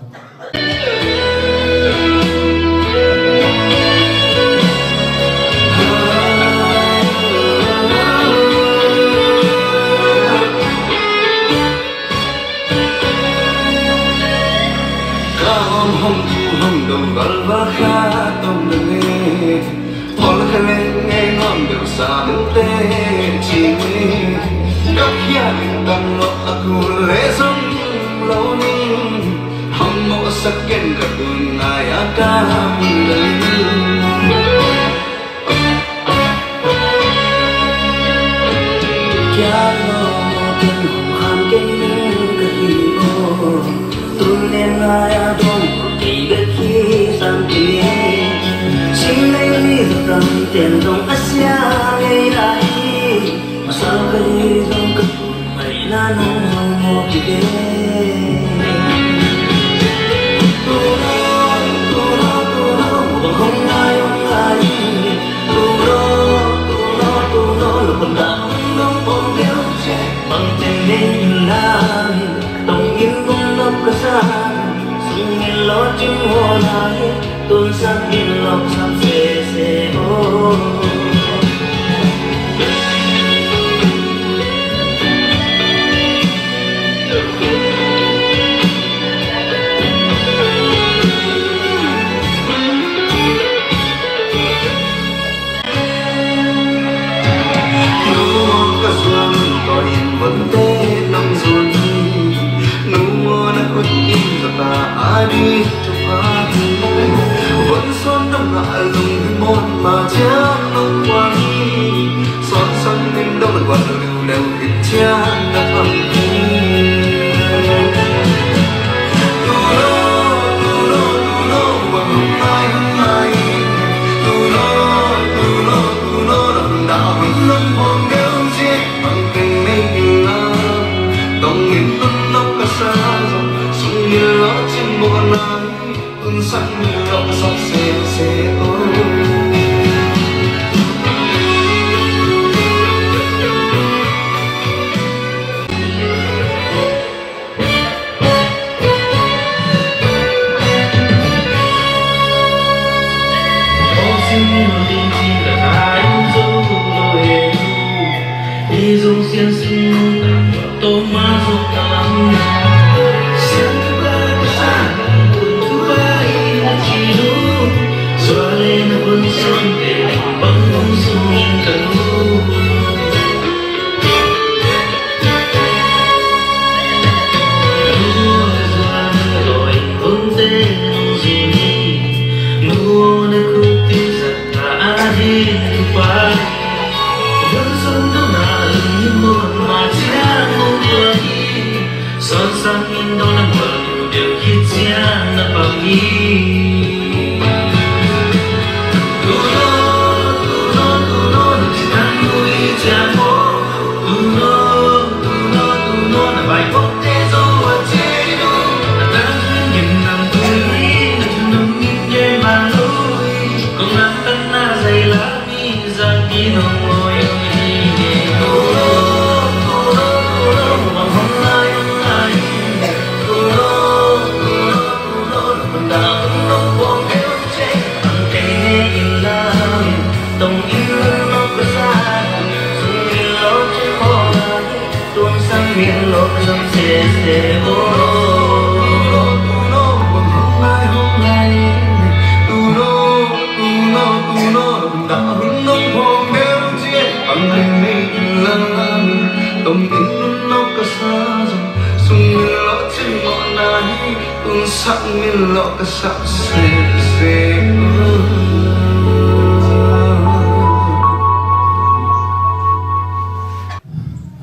Ken ka tun ngai a ka mun lalin. Kia lo mo ken hong kham kei ning ka hi o. Tun nen ngai a dong kei bek hi sam kei. Sim nei mi zakam ten dong a sia ngei lai. Masa kei dong ka tun ngai na nong zong mo kei.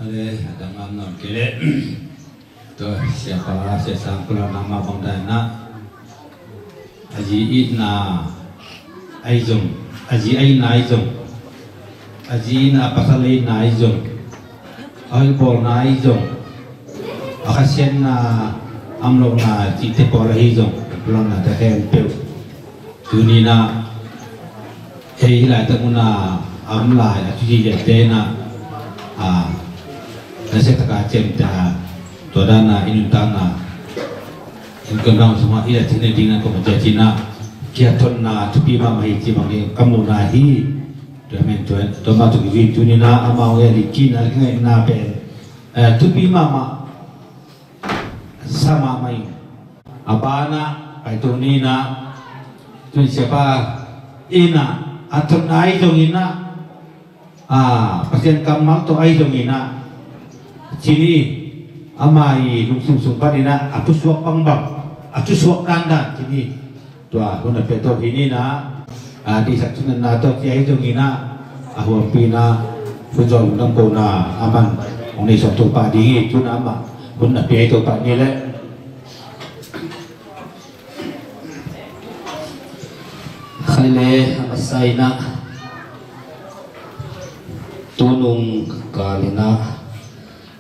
Ale, a dang a nuam kei leh. Tua, siapa, sia sang kula nangmah bang dan na. A zi itna ahi zong, a zi a itna ahi zong, a zi itna, a pasal a itna ahi zong, a hoih bawlna ahi zong, a khasiatna, a om lohna cihte pawl ahi zong, a om lohna te khempeuh. Tuni-in ah, ei hih laitak mun ah a om lai a thuciamte in ah, a, nasia takin a ciamteh a, tua dan a i nuntakna, innkuan bang sungah i la cihna ding a kong a ciah cihna, kiathotna thupi mahmah hi ci bang hi ka muhna hi. Tua men tua, tua mah tua kizui tuni-in ah amau ngen i kihna, kingaihna pen, eh, thupi mahmah, sa mahmah hi. A banah, pai tuni-in ah, tuni siapa in ah, a thotna ahi zongin ah, a, Pasian kammal tawh ahi zongin ah, cini, ama i lungsim sung panin ah, a pusuak bangbang, A thusuak dandan khin hi. Tua hun a pia tawh hi ni na, a, dihsak thuneihna tawh kia hi zongin ah, a huampi na, hun zawh hun dam kohna a man hong nei suak Topa ding hi. Tu na amah hun a pia hi Topa ni leh. Khaile a masa in ah, tunung kal in ah,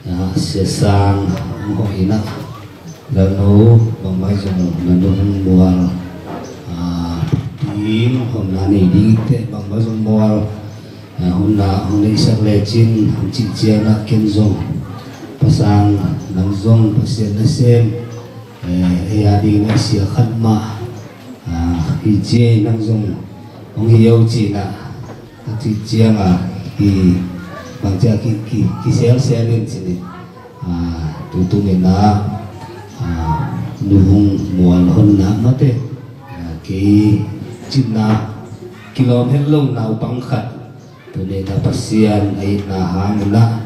a, Sia Sang hong hawh in ah, Lalno bangmah zong na nu hong mual, a, ding hong na nei ding teh bangmah zong mual, a, hong na hong neihsak lecin hong cih ciang ah ken zong, Pa Sang, nang zong Pasian nasem, eh, ei a ding na sia khat mah, a, hi ci ei, nang zong hong hi o ci in ah, a cih ciang a, ki, bang ciang ki, ki, kiselsel in ci ni. A, tutung in ah, a, nu hong mual hon na mate, a, kei cihna kilawm het lo naupang khat, tuni in ah Pasian a itna hang in ah,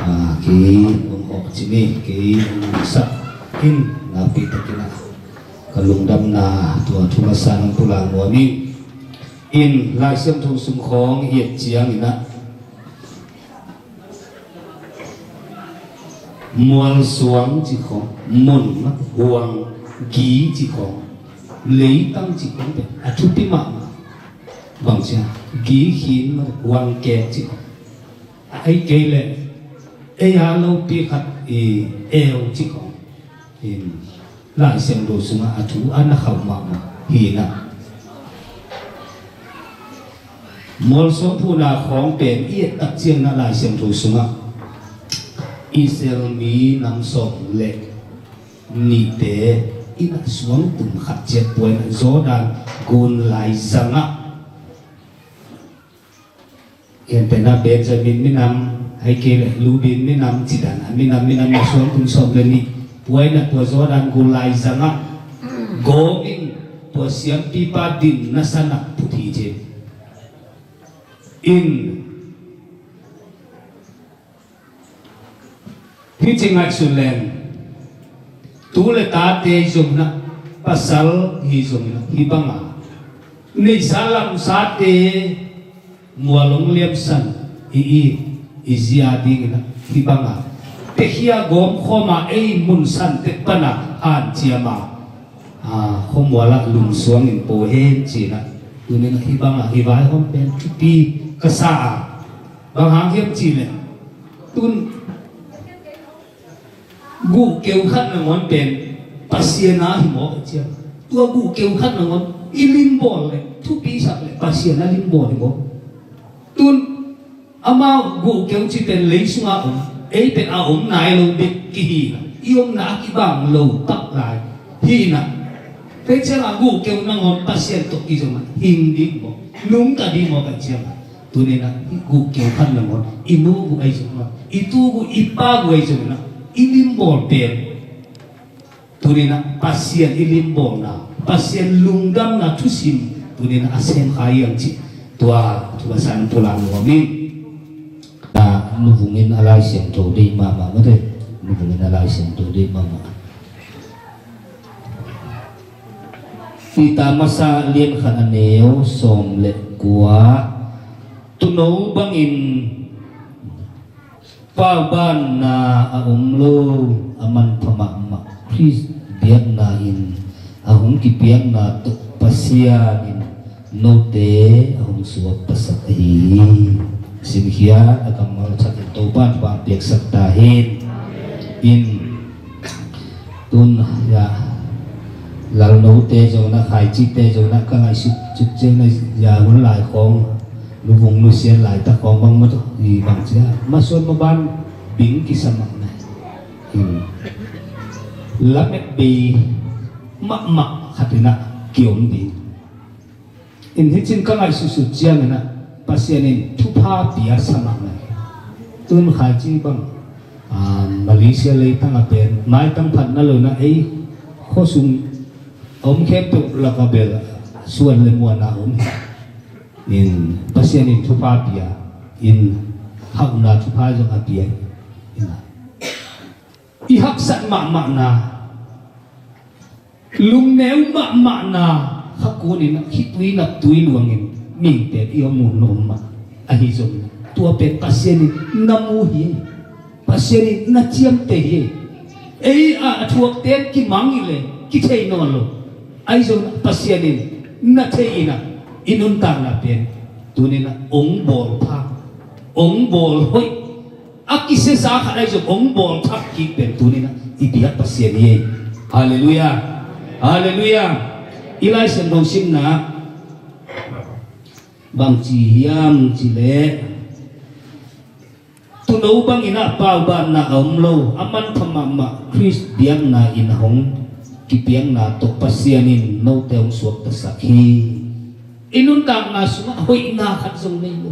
a, kei hong hawh ci ni, kei hong sak in nakpi takin ah ka lungdamna tua thu masa nong pulak nuam ing. In Lai Siangtho sung khawng i et ciangin ah, mualsuang cih khawng, mun, huang, gi cih khawng, leitang cih khawng pen a thupi mahmah. Bang ciang, gi khin mah, huang kek cih khawng, ahih kei leh ei a lopi khat i eu cih khawng, in Lai Siangtho sungah a thu a na khauh mahmah hi in ah. Mualsuang phuhna khawng pen i et tak ciangin ah Lai Siangtho sungah Israel mi nam sawm le nihte in ah suangtum khat ciat pua in ah Jordan gun laizang ah, gentehna Benjamin minam, ahih kei leh Reuben minam, ci dan a minam, minam na suangtum sawm le nih pua in ah tua Jordan gun laizang ah gawm in tua siampipa dinna san ah phut hi ci. In hih ci ngaihsun leng, tu le tate zong in ah, pasal hi zong in ah, hih bang a neihsa lamsate mual hong liamsan i, i, i zi a ding in ah, hih bang a tekhia gawm khawm a ei mun san tek pan a hanciam a, a, khuamual ah lungsuang in po hen ci in ah, tuni in ah hih bang a i vaihawm pen thupi ka sa a, bang hang hiam cih leh, tun guhkeu khat nangawn pen Pasian a hi mawk a ciang, tua guhkeu khat nangawn i limbawl leh, thupi sak leh Pasian a limbawl hi mawk. Tun amau guhkeu cih pen lei sungah om, ei pen a om nai lo bek kihi in ah, i omna a kibang lo tak lai hi in ah, tua ciang a guhkeu nangawn Pasian tawh kizom a hing ding mawk, nungta ding mawk a ciang a, tuni in ah i guhkeu khat nangawn, i nu guh ahi zongin ah, i tu guh, i pa guh ahi zongin ah, i limbawl pen, tuni in ah Pasian i limbawlna, Pasian lungdamna thusim, tuni in ah a sem kha hiam cih tua thu masa nong pulak nuam ing. A, nuvung in a Lai Siangtho deih mahmah mate, nuvung in a Lai Siangtho deih mahmah. Peter Masa lian khat a neu sawm le kua, tuuno bangin paubanna a om lo, a manpha mahmah Khrist biakna in a hong kipiakna tawh Pasian in note a hong suaktasak ahi hi. Simkhiat a kammal thakin Topa'n thupha piaksak ta hen. In tun, ya, Lalnote zong na, Khaichite zong na, ka ngaihsut sut ciang na, ya, hun lai khawng, nuvung nusiat laitak khawng bang mah tawh i bang cia, masuan maban bing kisa mak na. Hmm. Lamet bei mahmah khat in ah kiom ding. In hih cin ka ngaihsutsut ciangin ah Pasian in thupha pia sa mahmah. Tun Khaichi bang, ah, Malaysia leitang a pen maitang phatna lo in ah ei khuasung a om khempeuh lak a bel suan le muanna om hi. In Pasian in thupha pia, in hauhna thupha zong a pia hi. In ah i haksat mahmahna, Lungneu mahmahna kha kunin ah khitui nak tui luangin mihingte i om uh na om mah. Ahi zongin ah tua pen Pasian in na mu hi. Pasian in na ciamteh hi. Ei a, a thuakte in kimang hi leh kithei nawn lo. Ahi zongin ah Pasian in na thei in ah i nuntakna pen tunin ah hong bawl pha, hong bawl hoih, a kisiasa khat ahi zong hong bawl thak kik pen tunin ah i biak Pasian hi. Halleluiah. Halleluiah. I Lai Siangtho simna bangci hiam cih leh, tuuno bangin ah paubanna a om lo, a manpha mahmah Khrist biakna in a hong kipiakna tawh Pasian in note hong suaktasak hi. I nuntakna sungah hoihna khat zong nei lo,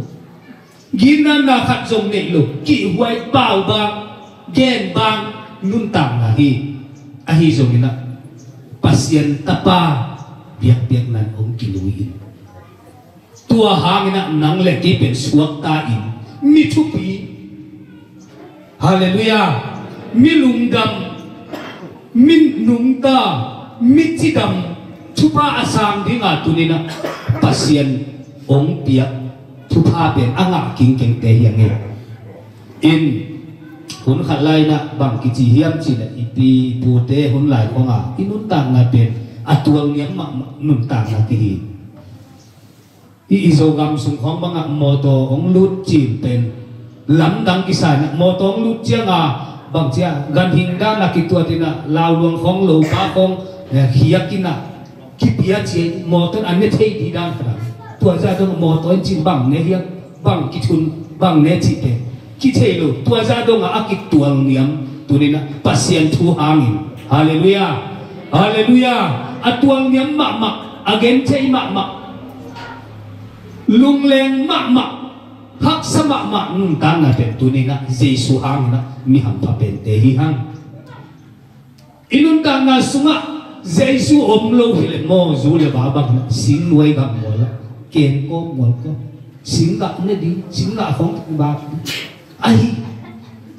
ginatna khat zong nei lo, kihhuai, paubang, genbang nuntakna hi. Ahi zongin ah Pasian Tapa biakpiakna in hong kilui in, tua hangin ah nang le kei pen suakta in, mi thupi, halleluiah, mi lungdam, mi nungta, mi cidam, thupha a sang dinga tunin ah Pasian hong piak thupha pen a ngah kingkengte hi hang hi. In hun khat lai-in ah bang kici hiam cih leh, i pi i pute hun lai khawng a i nuntakna pen a tualniam mahmah nuntakna kihi. I, i Zogam sung khawng bangah mawtaw hong lut cil pen lamdang kisa in ah, mawtaw hong lut ciang a bang ci a, ganhing dan a kituat in ah, lauluang khawng, lopa khawng, eh, khiak in ah, kipia ci a, mawtaw in a ne thei ding dan khat a. Tua zah dong mawtaw in cin bang ne hiam, bang kithun, bang ne cih pen kithei lo. Tua zah dong a a kitualniam tunin ah Pasian thu hangin, halleluiah, halleluiah, a tualniam mahmah, a genthei mahmah, lungleng mahmah, haksa mahmah nuntakna pen tunin ah Jesu hangin ah mi hampha pente hi hang. I nuntakna sungah Jesu om lo hi leh maw, zu le va bang in ah, singnuai gam mual ah, keng kawm mual kawm, singgah ne ding, singgah khawng bak ding. Ahi,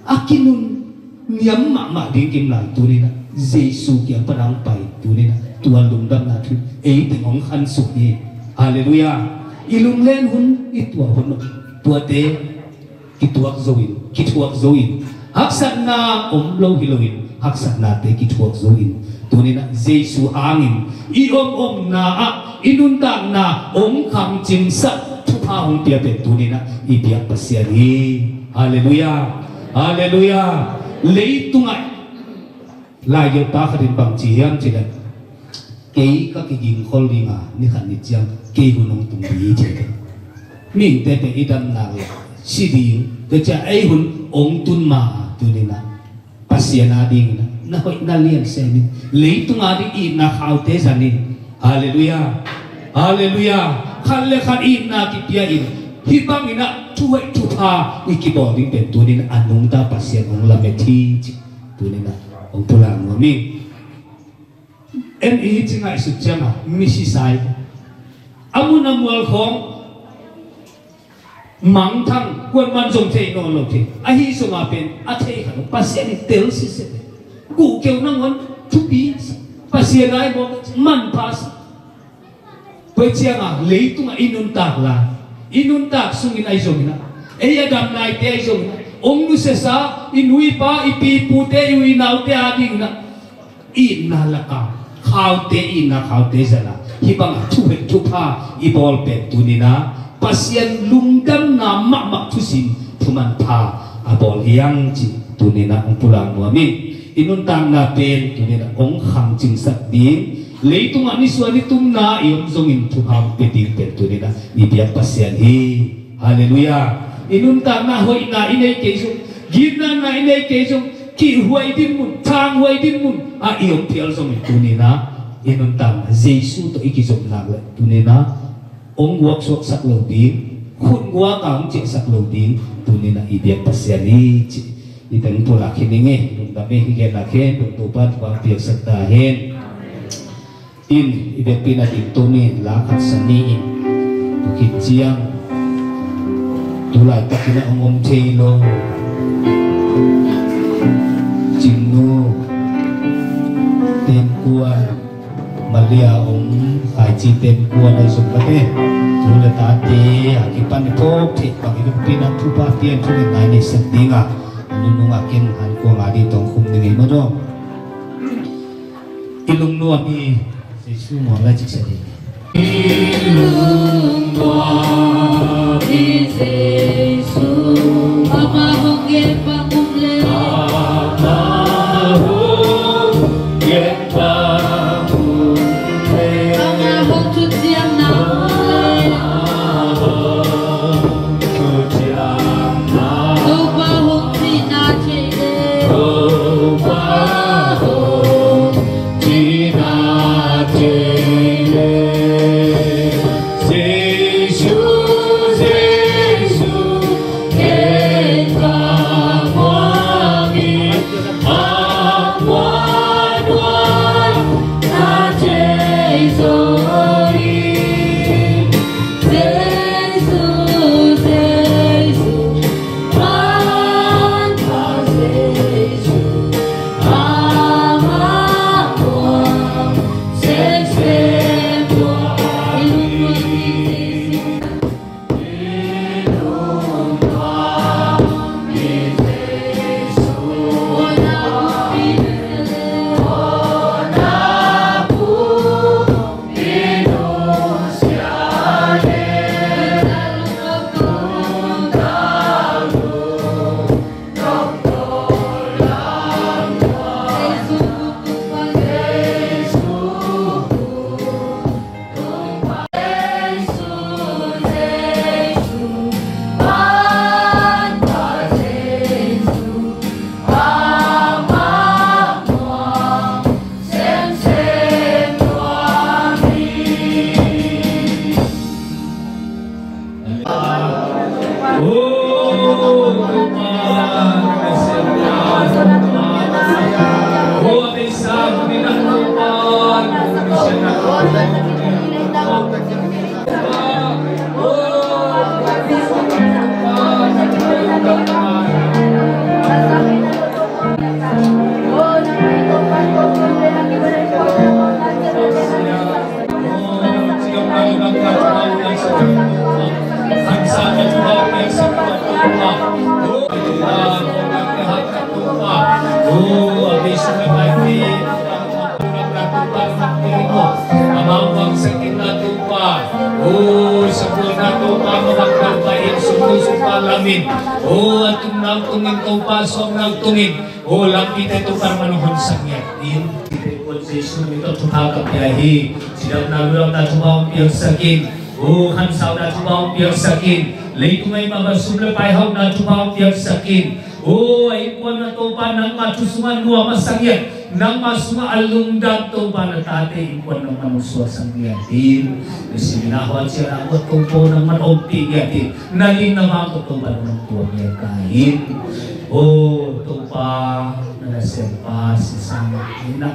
a kinunniam mahmah ding kim lai tunin ah, Jesu kiang pan hong pai tunin ah, tua lungdamna thu ei teng hong khansuk hi. Halleluiah. I lunglen hun, i tuah hun, tuate kituak zo in, kithuak zo in, haksatna om lo hi lo in, haksatnate kithuak zo in, tunin ah Jesu hangin i om omna ah, i nuntakna hong khangcingsak thupha hong pia pen tunin ah i biak Pasian hi. Halleluiah. Halleluiah. Leitungah laigelhpa khat in bang ci hiam cih leh, kei ka kigingkhol ding a, ni khat ni ciang kei hun hong tung ding hi ci hi. Mihingte pen i damna uh si ding, tua ciang ei hun hong tun ma a, tunin ah Pasian a dingin ah na hoih na lian sem in, leitung a ding itna khaute zang in. Halleluiah. Halleluiah. Khat le khat itna kipia in, hih bangin ah thuhoih thupha i kibawl ding pen tunin a nungta Pasian hong lamet hi ci, tunin ah hong pulak nuam hi. En i ci ngaihsut ciang a misi sai, a mun a mual khawng mangthang, kuaman zong thei nawn lo thei. Ahi zong a pen a thei khat lo, Pasian in tel sitset. Guhkeu nangawn thupi, Pasian a i mawk manpha sa. Tua ciang a leitungah i nuntak lai, i nuntak sungin ahi zongin ah, ei a dam naite ahi zongin ah, hong nusiasa i nu i pa, i pi i pute, i u i naute a dingin ah, itna lak a khaute, itna khaute zang a, hih bang a thuhoih thupha i bawl pen tunin ah Pasian lungdamna mahmah thusim thumanpha a bawl hi hang ci tunin ah hong pulak nuam hi. I nuntakna pen tunin ah hong khangcingsak ding, leitungah nisuah nitumna i om zongin thupha hong pia ding pen tunin ah i biak Pasian hi. Halleluiah. I nuntakna hoihna i nei kei zong, ginatna i nei kei zong, kihhuai dinmun, thanghuai dinmun ah i om phial zongin tunin ah i nuntakna Jesu tawh i kizopna leh tunin ah hong guaksuaksak lo ding, khutguak a hong ciahsak lo ding tunin ah i biak Pasian hi ci. I teng pulak hi ning e, lungdam e, hi genna khen, Topa'n thupha piaksak ta hen. In, i biakpiakna ding tuni, la khat sa ni in, tua khit ciang, tu laitakin a hong om thei lo Cingnu, Tenkuan, Lia om khaici pen kuan a zong mate, tu le tate a kipan i phawk theih bang i lungpi nan thupha pian thu in nai nei sak ding a, a nunung a ken han kuang a di tong khum ding i maw daw. I lungnuam i Jesu muang lai cik sa ding. I lungnuam i Jesu, ama hong gen bang um le, ama hong gen bang um le, ama hong thuciamna um le, ama hong thuciamna, Topa hong cihna thei le, Topa hong cihna thei le, Jesu, Jesu, kei ka muang hi. O, a tumna uh tungin Topa, a sawmna uh tungin, o, lampite Topa nangman hong honsak ngiat in. Jesu min tawh thupha ka pia hi. Cidamna, lungdamna thupha hong piaksak in. O, khansauna thupha hong piaksak in. Leitung a i mah bang sum le pai hauhna thupha hong piaksak in. O, a innkuan ah Topa nangmah thu sungah nuam a sa ngiat, nangmah sungah a lungdam Topa, na tate innkuan nangman hong suaksak ngiat in. Nisim in a hua ciang a guat kong po nangman ompih ngiat in. Na lim na vang tawh Topa nangman tuam ngiat ka hi. O Topa, na nasempa sisan in a,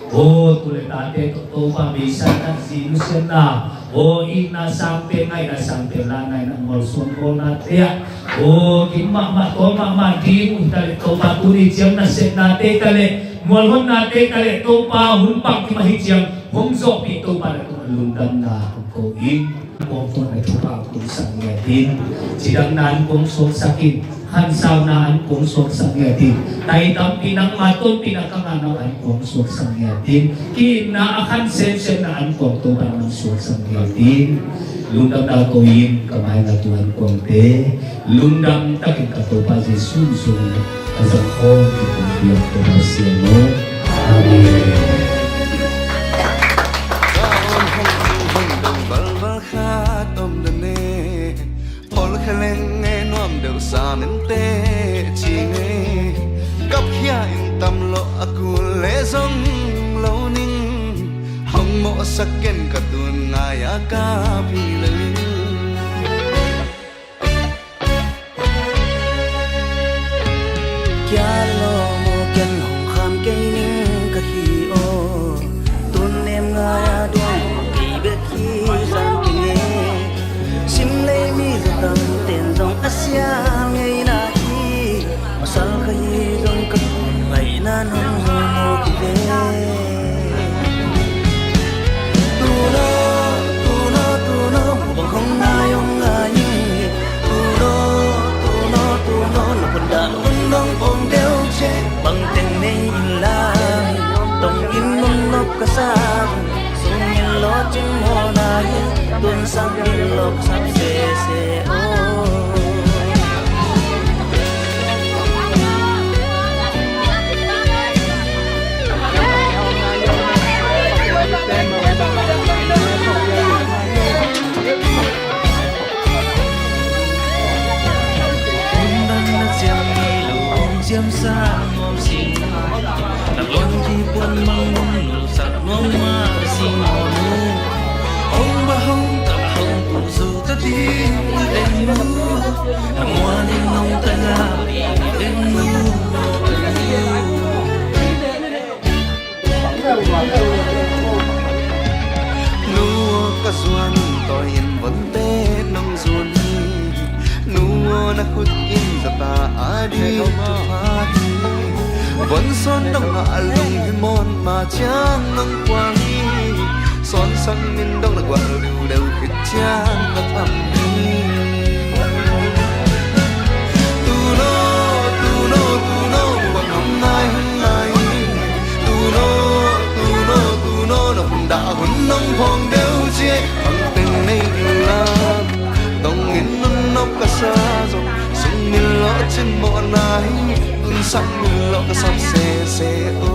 o tu le tate tawh Topa, beisa na, zi nusiatna, o itna sangpen, ngaihna sangpen, la ngaihna, mualsuan bawlnate ah, o kim mahmah, tawl mahmah ding uh hi ta leh Topa, tuni ciang nasepnate ta leh, mualhotnate ta leh Topa, hun pang kim ahi ciang hong zawhpih Topa, na tungah lungdamna hong ko in. Kong tungah na thupha hong tungsak ngiat in. Cidamna an kong suaksak in. Khansauna an kong suaksak ngiat in. Tai tampi nangma tonpihna ka ngahna uh an kong suaksak ngiat in. Ki-itna a khan semsemna an kong Topa nang suaksak ngiat in. Lungdamna ko in, ka mai ngah tung an kongte lungdam takin ka Topa Jesu zong ka zang khawm ki kong biak Topa Pasian aw. Amen. Ka om hong hong hong dong val val khat om dan e. Phol kha leng e nuam deuh sa mente ci ne. Kap khia in tam lo a kul le zong lo ning. Hong mawhsak ken ka tun ngai a ka pi lo in. Kia lo maw ken hong kham kei ning ka hi aw. Tun nem ngai a duang kei bek hi zang kei nge. Sim lei mi zaw tam ten zong a sial ngei na hi. Pasal ka hi zong ka tun ngaihna nong hong maw ki ve. Sang sung min lo cing mo na hi, tun sang min lo sang se se o. Siam sa ngom sing, na luan ki puan mang ngom nul sak ngom ma sing ngom nu. Hong ba hong ta hong tu su ta ti den nu. Na muan in nong ta na ti den nu. Nu aw ka zuan tawi in vonte nong zuan hi. Nu aw na khut in zata a ding thupha hi. Von sawn dong a lung hi mawn ma ciang nong kuang hi. Sawn sang min dong na gual liu deuh khit ciang na tham hi. Tuno, tuno, tuno, bang hong nai, hong nai. Tuno, tuno, tuno, na hun dah hun nong phong deuh ci. Bang teng nei la, dong in nun nop ka sa zong. Sung min lo cin mo nai, un sak min lo ka sak se se o.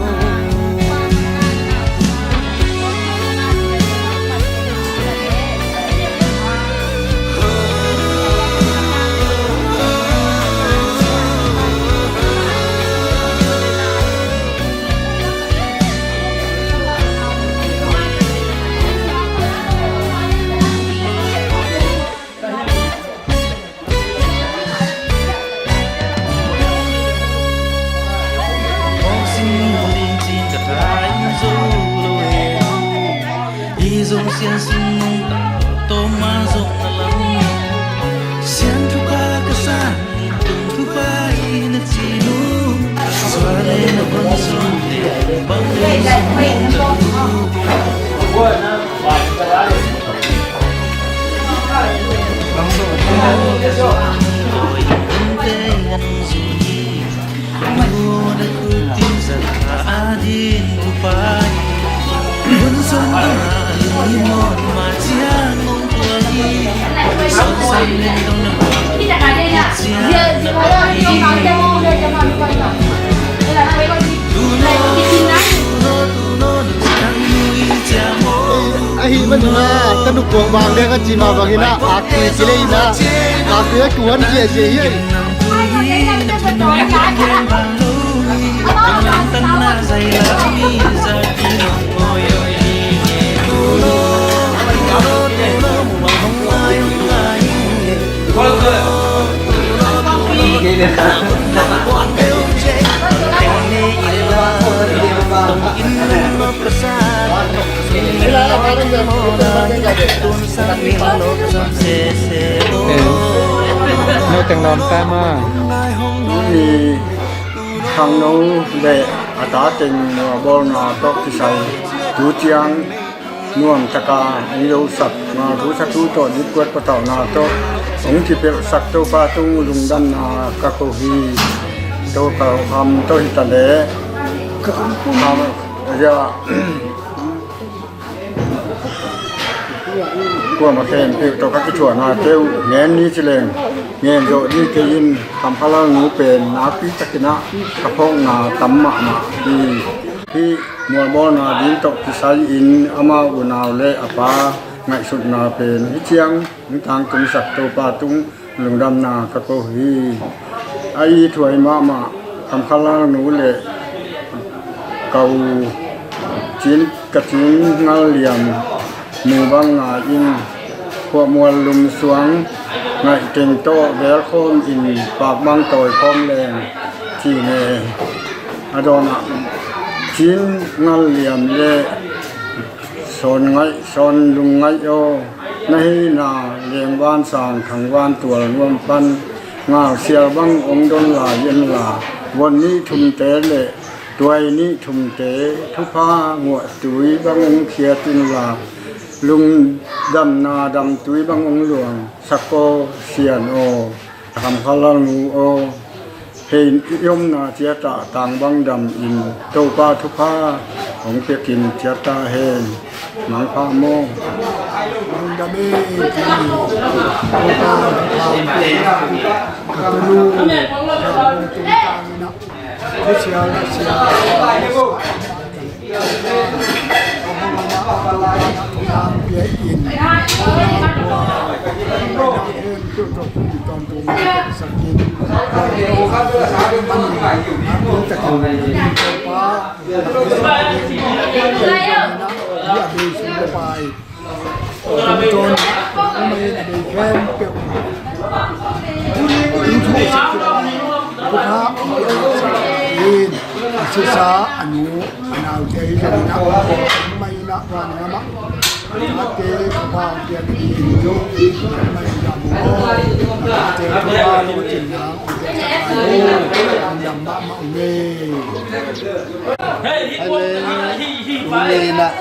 Zong sian sung nong ta, toma zong na lam. Sian thupa ka san, tung thupa i na ci nu. Sua le na kon sung te, bang le sung nong ta tu. Bang sung nong ta tu. Ahi manin a ka nukuang bang dek a ci ma bangin a aktui kilei na aktui a kuan kia cia hi. Nau teng lawm ta ma. Ni khangno le a ta teng bawlna tawh kisai tu ciang nuam taka hong zosakna thu sa thu tawh dipkuat patauhna tawh hong kipelhsak Topa tung lungdamna ka ko hi. Topa ham tawh hi ta le ham a zia kuama khempeuh tawh ka kithuahna teuh ngen ni ci leng ngen zawh ni kei in. Kamkhalalnu pen nakpi takin ah ka phawkna tam mahmah hi. Hih mualbawlna ding tawh kisai-in amau unau le a pa ngaihsutna pen hih ciang hong tangtungsak Topa tung lungdamna ka ko hi. A i thuai mahmah Kamkhalalnu le ka u Cin, ka Cin Ngal Liam mu bang ngai in, khuahmual lumsuang ngaih teng tawh velkhawm in pak bang tawikhawm leng ci ne. A dawnah Cin Ngal Liam le Sawn Ngaih, Sawn Lung Ngaih aw, na heina lengvan sang thangvan tual nuam pan ngalsial bang ong don lai inla, von nih thumte le tuai nih thumte thupha nguahtui bang ong khiat inla, lungdamna damtui bang ong luang sak aw Sian aw, Kamkhalalnu aw. Hei i omna ciatah tang bang dam in Topa thupha Hong pekin ciat ta hen. Mangpha maw. Lungdam e. Ka tanu, ka tanu tung tang na. Ka sia, ka sia. Sisa anu, anu te hi zong na, mai na, wan na ma. Ate, ka pa, ate, ate, mai na, ate, ka pa, ate, na, ate, sa, anu, anu, ma, ma, ume. Hei, tuni in ah,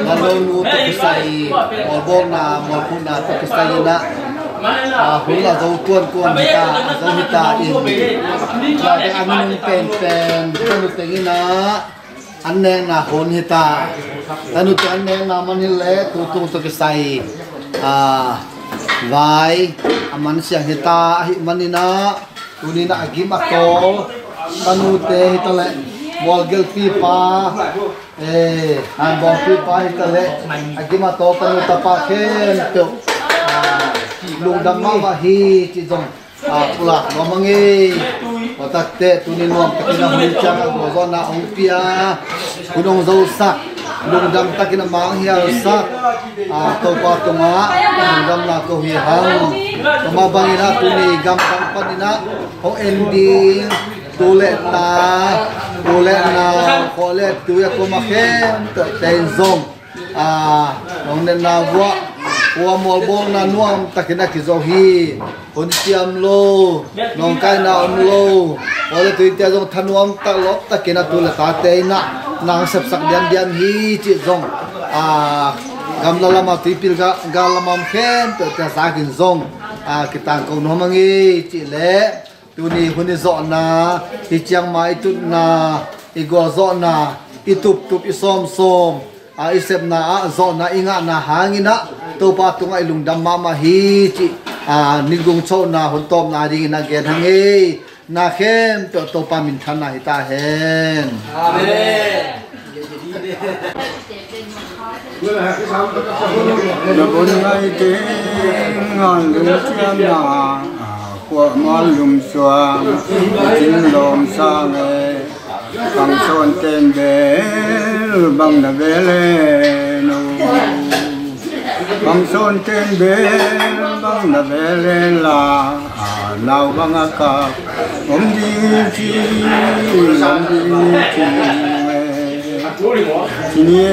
na lonu tawh kisai, mualbawlna, mualphuhna tawh kisai in ah, ah, hun a zo tuantuan hi ta, a zo hi ta in, tua te a minung penpen, tanu teng in ah, an nekna hun hi ta, tanu teng an nekna man hi leh, tu tung tawh kisai, ah, vai, a man siang hi ta, ahih man in ah, tuni in ah a gim a tawl, tanute hi ta leh, mualgelhpipa, eh, hanbawngpipa hi ta leh, a gim a tawl tanu tapa khempeuh, ah, lungdam mahmah hi cih zong, ah, pulak nuam ing ei. Tua takte tuni nuam takin a hun ciang a gualzawhna hong pia, hun hong zosak, lungdam takin a manghialsak, ah, Topa tungah lungdamna ko hi hang. Tua mah bangin ah tuni gamdang panin ah hong en ding tu le ta, u le nau, khua le tui a kuama khempeuhte in zong, ah, nong netna vuah, ua mualbawlna nuam takin a kizo hi. Hun siam lo, nawngkaina om lo, khua le tuite zong thanuam tak lawp takin a tu le tate in ah nang sepsak diamdiam hi cih zong, ah, gamla lamah tuipil ga-, gal lamah om khempeuhte zakin zong, ah, kitangko nuam ing ei cih leh, tuni hun i zawhna, hi ciang ma i tutna, i gualzawhna, i tuptup, i sawmsawm, a, i sepna ah zawhna i ngahna hangin ah Topa tungah i lungdam mahmah hi cih, a, nigungchohna hun tawpna dingin a gen hang ei. Na khempeuh Topa minthanna hi ta hen. Amen. Na bun ngai teng ngal lum ciamna, a, kuamah lum suang, cin lawm sang e. Bang sawn ten bel bang na bel e no. Bang sawn ten bel bang na bel e la. A, nau bang a kap om ding ci, om ding ci e. Ci ni.